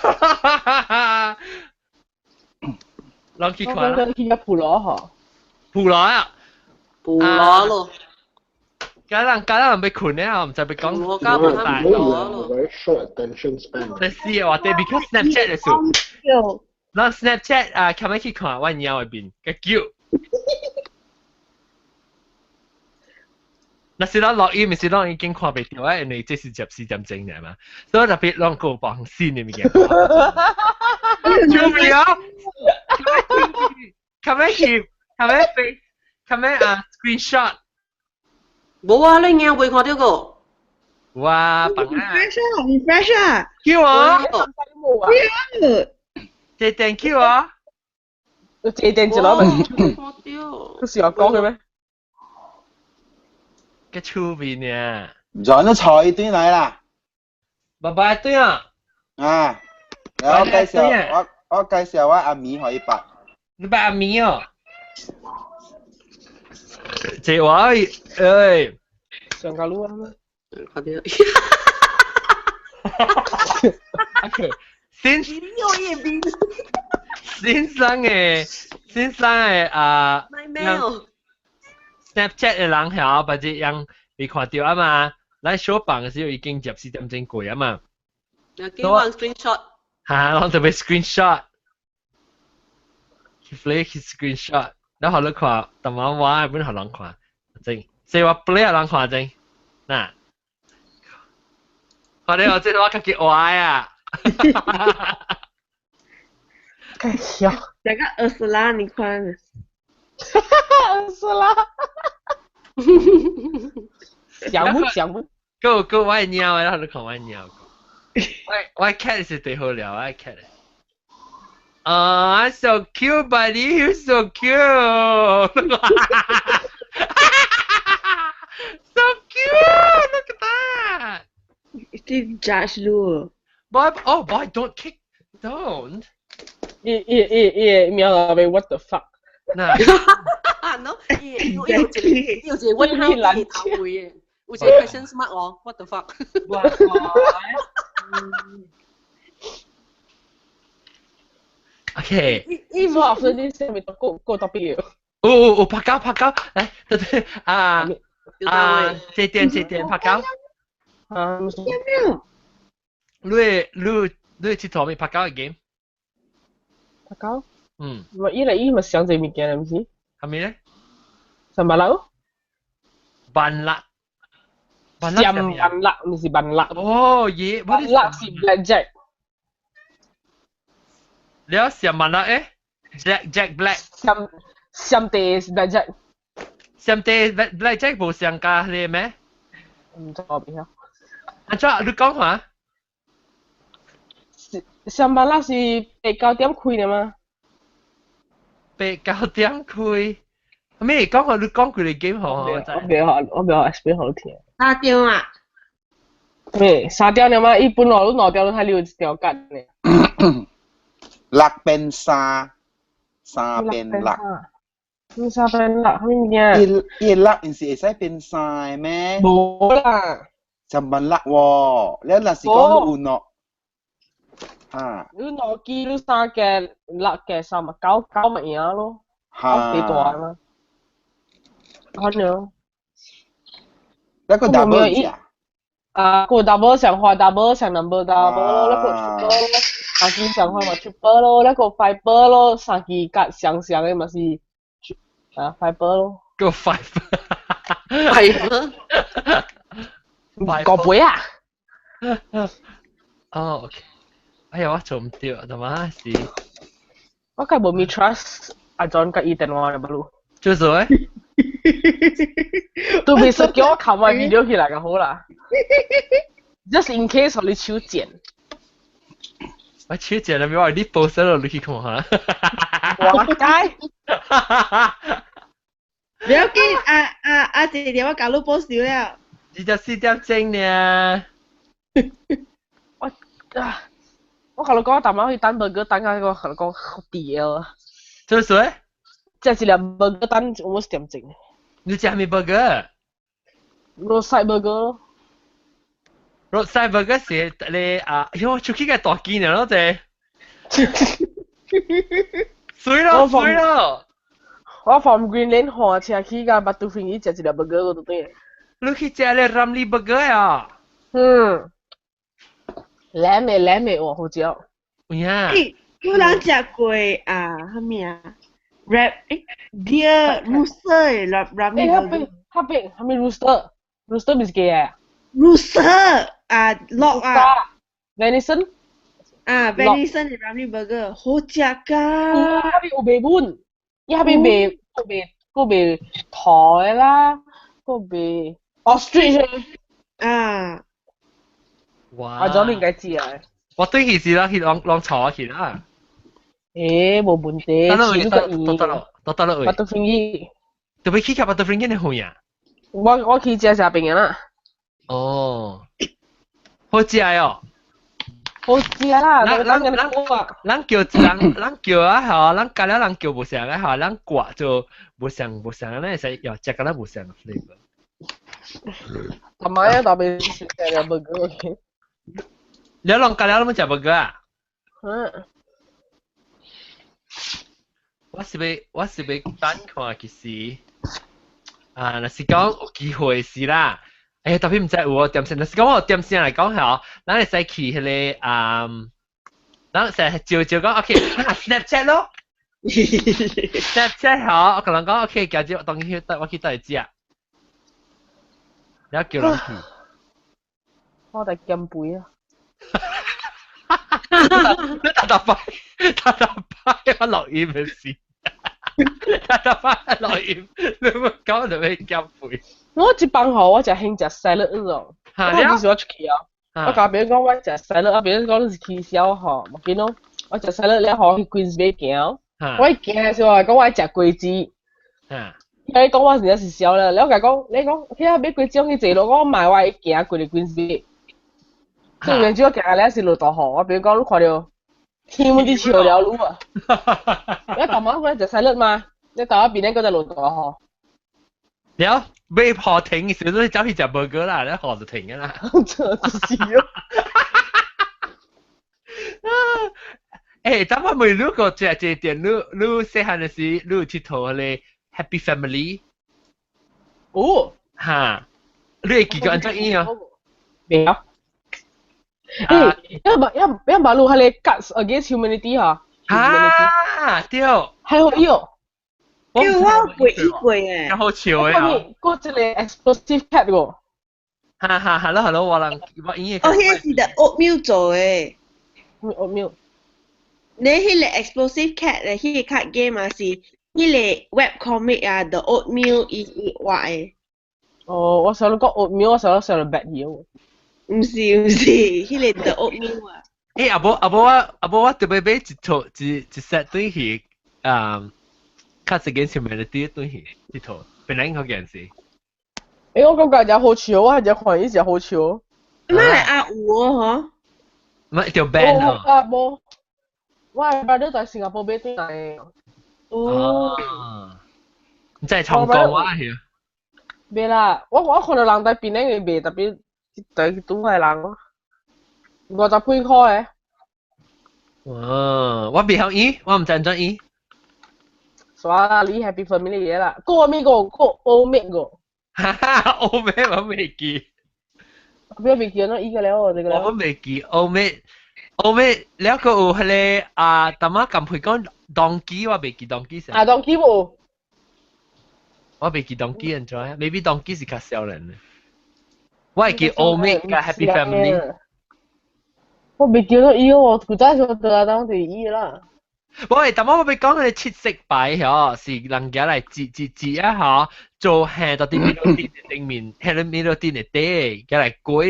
Speaker 2: 哈哈！人去看啦。
Speaker 7: 去個普羅嗬。
Speaker 2: 普羅啊！
Speaker 5: 普羅咯。
Speaker 2: 家人家人欲睏咧，我毋知欲講。
Speaker 5: 我家冇
Speaker 4: 睇到。Very short attention span。
Speaker 2: 你是話對，because Snapchat 的事。咱 Snapchat 啊，琴日去看我貓的面，個 cute。若是咱落雨，毋是咱已經看袂到啊，因為這是10時點鐘爾嘛，所以特別攏夠放新的物件。救命啊！琴日翕，琴日飛，琴日啊 screenshot。
Speaker 5: 無啊，你眼未看到過？
Speaker 2: 哇，笨啊
Speaker 3: ！refresh 啊，refresh 啊！
Speaker 2: Q 啊！這電 Q 啊！
Speaker 7: 這電一攞咪？佢是我講嘅咩？
Speaker 2: 個出面呢？
Speaker 6: 唔都菜端嚟啦！
Speaker 2: 拜拜對啊！
Speaker 6: 啊，我介紹我我介紹我阿咪可以白。
Speaker 2: 你白阿咪哦？這話誒，
Speaker 7: 上架路啊！
Speaker 5: 快啲！
Speaker 2: OK，先先生嘅先生嘅啊，Snapchat 嘅人曉，或者人未看到啊嘛，咱小房嘅時候已經10時點鐘過啊嘛。
Speaker 5: 叫我 screenshot。
Speaker 2: 嚇，我特別 screenshot，去 play 去 screenshot，然後你看，但我我本予人看，真，所以我 play 予人看真，嗱，看你我這我家己畫啊。
Speaker 7: 太笑。
Speaker 3: 那個二十啦，你看。
Speaker 7: 二十啦。想不想不？
Speaker 2: 夠夠我貓，然後你看我貓。我我 cat 是最好了，我 cat。啊，so cute, buddy, you're so cute. So cute, look at that.
Speaker 3: 你 judge 路。
Speaker 2: Boy, oh boy, don't kick, don't.
Speaker 7: 伊伊伊伊喵到 what the fuck？
Speaker 2: 嗱
Speaker 5: ，no，伊有一個有一個問號喺頭位嘅，有一個 question mark 哦，what the fuck？
Speaker 7: 哇！
Speaker 2: OK。
Speaker 7: 伊無 after this 咪個個 topic
Speaker 2: 有有有拍交拍交，來對對啊啊，這點這點拍交。
Speaker 7: 啊，
Speaker 2: 你你你佚佗咪拍交嘅 game？
Speaker 7: 拍交？
Speaker 2: 嗯。
Speaker 7: 咪伊來伊咪想這物件，毋是？
Speaker 2: 係咪咧？
Speaker 7: 什麼樓？
Speaker 2: 萬樂。
Speaker 7: 上萬樂，毋是萬樂。
Speaker 2: 哦，耶！
Speaker 7: 萬樂是 blackjack。
Speaker 2: 你有上萬樂誒？Jack Jack Black。
Speaker 7: 上上地是 blackjack。
Speaker 2: 上地 blackjack 無上加你咩？
Speaker 7: 唔知我邊啊。
Speaker 2: 阿怎你講話？
Speaker 7: 上萬樂是8、9點開的嗎？
Speaker 2: 8、9點開。咩講話？你講佢哋 game 好？
Speaker 7: 我袂學，我袂學 explain 好聽。
Speaker 3: 三張啊？
Speaker 7: 咩？三張了嗎？伊本來你兩條，你還留一條緊呢。
Speaker 6: 六變三，三變六。
Speaker 7: 你三變六，啥物件？
Speaker 6: 伊伊六毋是會使變三的咩？
Speaker 7: 無啦。
Speaker 6: 就問六喎，你若是講你有兩，啊？
Speaker 7: 你兩支，你三加六加三咪九九咪贏咯，九幾大嘛？可能。
Speaker 6: 那個 double 食。
Speaker 7: 啊，個 double 上花 double 上 number double 咯，那個 triple 咯，三支上花嘛 triple 咯，那個 five 咯，三支夾上上的嘛是啊 five 咯。
Speaker 2: 個 five。
Speaker 5: five。
Speaker 7: 個杯啊！
Speaker 2: 哦，OK。哎呀，我做唔到，同埋是。
Speaker 7: 我梗無咪 trust 阿 John 佮伊電話的不？
Speaker 2: 做啥？
Speaker 7: 都袂使叫我看我 video 起來就好啦。Just in case 予你手賤。
Speaker 2: 我手賤了，我你 post 了，你去看下。
Speaker 7: 我該。
Speaker 3: 不要緊，啊啊啊！這點我搞你 post 了。
Speaker 2: 24點鐘呢。
Speaker 7: 我啊，我同你講，逐擺去等 burger 等下，我同你講好甜啊。
Speaker 2: 做啥？
Speaker 7: 食一粒 burger 等有點鐘。
Speaker 2: 你食咩 burger？
Speaker 7: Roadside burger 咯。
Speaker 2: Roadside burger 是你啊，喲，出去個大件了咯，這。水咯水咯。
Speaker 7: 我 from Green Lane 換車去到 Batu Ferringhi 食一粒 burger 我就對。
Speaker 2: 你去食咧 Ramly burger 啊？
Speaker 7: 嗯。舐的舐的哇，好食。
Speaker 2: 有影。
Speaker 3: 有人食過啊？啥物啊？Rap 誒，deer rooster 的 Ramly
Speaker 7: burger。較變，啥物 rooster？rooster 毋是雞啊
Speaker 3: ？rooster 啊，鹿啊。
Speaker 7: Venison。
Speaker 3: 啊，venison 的 Ramly burger 好食㗎。
Speaker 7: 較邊有賣本，伊較邊賣，閣賣閣賣兔的啦，閣賣 ostrich
Speaker 3: 啊。
Speaker 2: 哇！
Speaker 7: 阿咗你應該知啊。
Speaker 2: 我對起是啦，去攏攏坐去啦。
Speaker 7: 誒，無問題。
Speaker 2: 得啦，得得啦，得得啦，
Speaker 7: 巴杜芬基。
Speaker 2: 特別去吃巴杜芬基的遠啊？
Speaker 7: 我去食食邊啦。
Speaker 2: 哦，好食哦。
Speaker 7: 好食啦！
Speaker 2: 咱咱咱咱叫人，咱叫啊吼，咱加了人叫無相個吼，咱掛就無相無相，咱會使又食甲咱無相個 flavor。
Speaker 7: 阿媽呀，特別食了 burger。
Speaker 2: 你攏加了攏食 burger 啊？
Speaker 7: 嗯。
Speaker 2: 我是欲等看其實，啊，若是講有機會是啦。哎呀，特別毋知有無點聲，若是講我有點聲來講吼，咱會使去彼個啊，咱成日照照講，OK，啊 Snapchat 咯，Snapchat 吼，我共人講 OK，今日當去我去佗位食，然後叫人去。
Speaker 7: 我在減肥啊！
Speaker 2: 你逐逐擺，逐逐擺我錄音的時，逐逐擺錄音，你欲講就欲減肥。
Speaker 7: 我這放吼，我食興食 salad 那種。我幾時我出去啊？我共別人講我食 salad，啊別人講你是起痟吼，無緊咯。我食 salad 了後去 Queensway 行，我一行的時候講我愛食果子。伊講我真正是痟了，了我共講，你講去遐買果子，去坐落，我買我會行過去 Queensway。所以原主我行了是落大雨，我比如講你看到天攏佇笑了愈啊！你大媽過來食 salad 嘛？你大媽邊個在落大雨？
Speaker 2: 了，未學停時，都走去食 burger 啦，你學就停㗎啦。
Speaker 7: 真係咯。
Speaker 2: 誒，咱們每你個食一點，你細漢的時，你有𨑨迌彼個 Happy Family。
Speaker 7: 哦。
Speaker 2: 哈，你會記得按怎演啊？
Speaker 7: 袂曉。誒，一馬路彼个 Cards Against Humanity 哈。
Speaker 2: 啊，對。
Speaker 7: 係好伊哦。
Speaker 3: 叫我過伊過誒。
Speaker 2: 好笑的啊！
Speaker 7: 閣一个 Explosive Cat 個。
Speaker 2: 哈哈，係咯係咯，我人我演
Speaker 3: 的。哦，彼个是 The Oatmeal 做的。
Speaker 7: Oatmeal。
Speaker 3: 你彼个 Explosive Cat 的彼个 card game 啊是彼个 web comic 啊 The Oatmeal 伊伊畫的。
Speaker 7: 哦，我想你講 Oatmeal，我想想白嘢喎。
Speaker 3: 毋是毋是，彼个 The Oatmeal 啊。
Speaker 2: 欸，阿無我特別買一套一一 set 對去，啊，Cards Against Humanity 對去一套，本來嗰件事。
Speaker 7: 欸，我感覺真好笑，我係只看伊真好笑。
Speaker 3: 乜係阿有哦？嗬？
Speaker 2: 唔係條 band 哦。
Speaker 7: 啊無，我係 brother 在新加坡買對來。
Speaker 2: 哦。你真係唱歌啊？係。
Speaker 7: 袂啦，我看到人在邊咧賣，特別對拄係人咯，50幾箍的。
Speaker 2: 哇！我袂曉演，我毋知按怎演。
Speaker 7: 煞啦，你 Happy Family 的啦，閣咩個？閣歐美個。
Speaker 2: 哈哈，歐美我未記。
Speaker 7: 我未記喏，伊個了，這個
Speaker 2: 我未記歐美，歐美了閣有彼個啊，淡仔共配講 Donkey，我未記 Donkey 啥。
Speaker 7: 啊，Donkey 無。
Speaker 2: 我未記 Donkey 按怎，maybe Donkey 是較少年的。我會記歐美佮 Happy Family。
Speaker 7: 我未記得伊哦，古早時候得當是伊啦。
Speaker 2: 喂，但我欲講彼个七色牌嗬，是人家來折折折啊嗬，做下到啲米露店的頂面，下到米露店的底，加來過，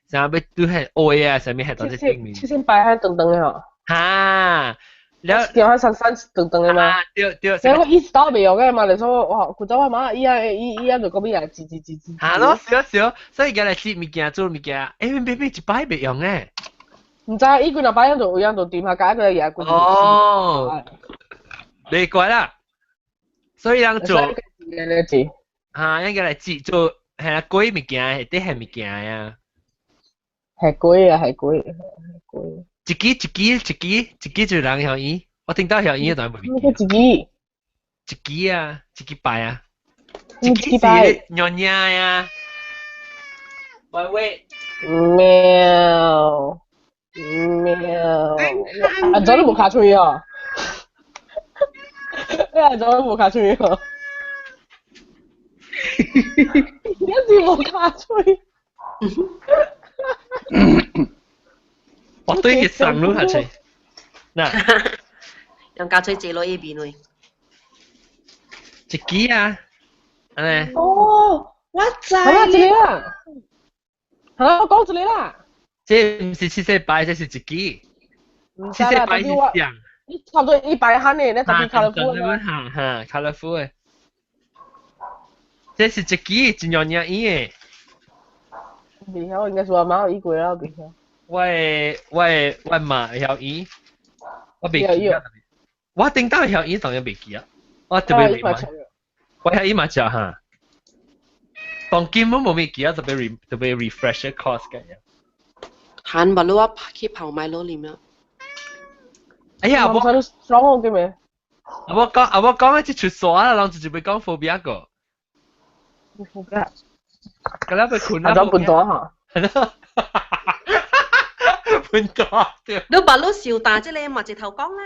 Speaker 2: 啥欲拄下愛啊，啥物下到啲頂面。
Speaker 7: 七色牌係長長的嗬。
Speaker 2: 哈，了。
Speaker 7: 掉喺山山長長的嘛。
Speaker 2: 對對。
Speaker 7: 所以我意思到袂用的嘛，就說哇，古早我媽伊啊伊伊啊就講欲來折折折折。
Speaker 2: 哈咯，少少，所以加來折物件做物件，欸，咩咩一擺袂用的。
Speaker 7: 毋知伊幾若擺樣就有樣就掂下，改個嘢。
Speaker 2: 哦，袂怪啦，所以人做，啊，應該來製做係啊，鬼物件，係啲係物件啊，
Speaker 7: 係鬼啊，係鬼，係鬼。
Speaker 2: 一支一支一支一支就人曉伊，我聽到曉伊，但係袂
Speaker 7: 記。一支。
Speaker 2: 一支啊，一支牌啊，
Speaker 7: 一支牌。
Speaker 2: 娘娘呀，喂喂。
Speaker 7: 喵。喵！阿祖都無尻喙哦，阿祖都無尻喙哦，你是無尻喙。
Speaker 2: 我對佢上路下去，嗱，
Speaker 5: 用尻喙坐落伊邊位。
Speaker 2: 一支啊，按呢。
Speaker 3: 哦，我知。
Speaker 7: 好啦，一個啦，好啦，我講一個啦。
Speaker 2: 這毋是七色牌，這是一支。七色牌是像。
Speaker 7: 你差不多100漢的，你特別 colourful
Speaker 2: 的。哈哈，colourful 的。這是一支真樣樣伊的。
Speaker 7: 袂曉，應該是我媽有伊過啦，袂曉。
Speaker 2: 我媽會曉伊，我袂記啊。我頂到會曉伊，當然袂記啊。我特別袂。我曉伊嘛食哈。當今我無咪記啊，特別 特別 refresher course 嘅。
Speaker 5: 韓巴魯啊，去泡麥攞裡面。
Speaker 2: 哎呀，我
Speaker 7: 爽我嘅咩？
Speaker 2: 我講，我講一出沙啦，人就會講 phobia 個。
Speaker 7: phobia。
Speaker 2: 咁啦，被困啦。
Speaker 7: 啊，就半島嚇。
Speaker 2: 係咯。半島對。
Speaker 5: 你巴魯小打這個嘛，一頭講啦。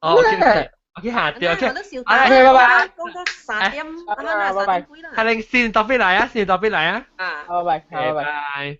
Speaker 2: 哦，OK，OK 下對，OK。
Speaker 5: 拜
Speaker 7: 拜拜。
Speaker 5: 講到3點，啊，3點幾啦。
Speaker 2: 係你先特別嚟啊，先特別嚟啊。
Speaker 5: 啊。
Speaker 7: 拜拜，
Speaker 2: 拜拜。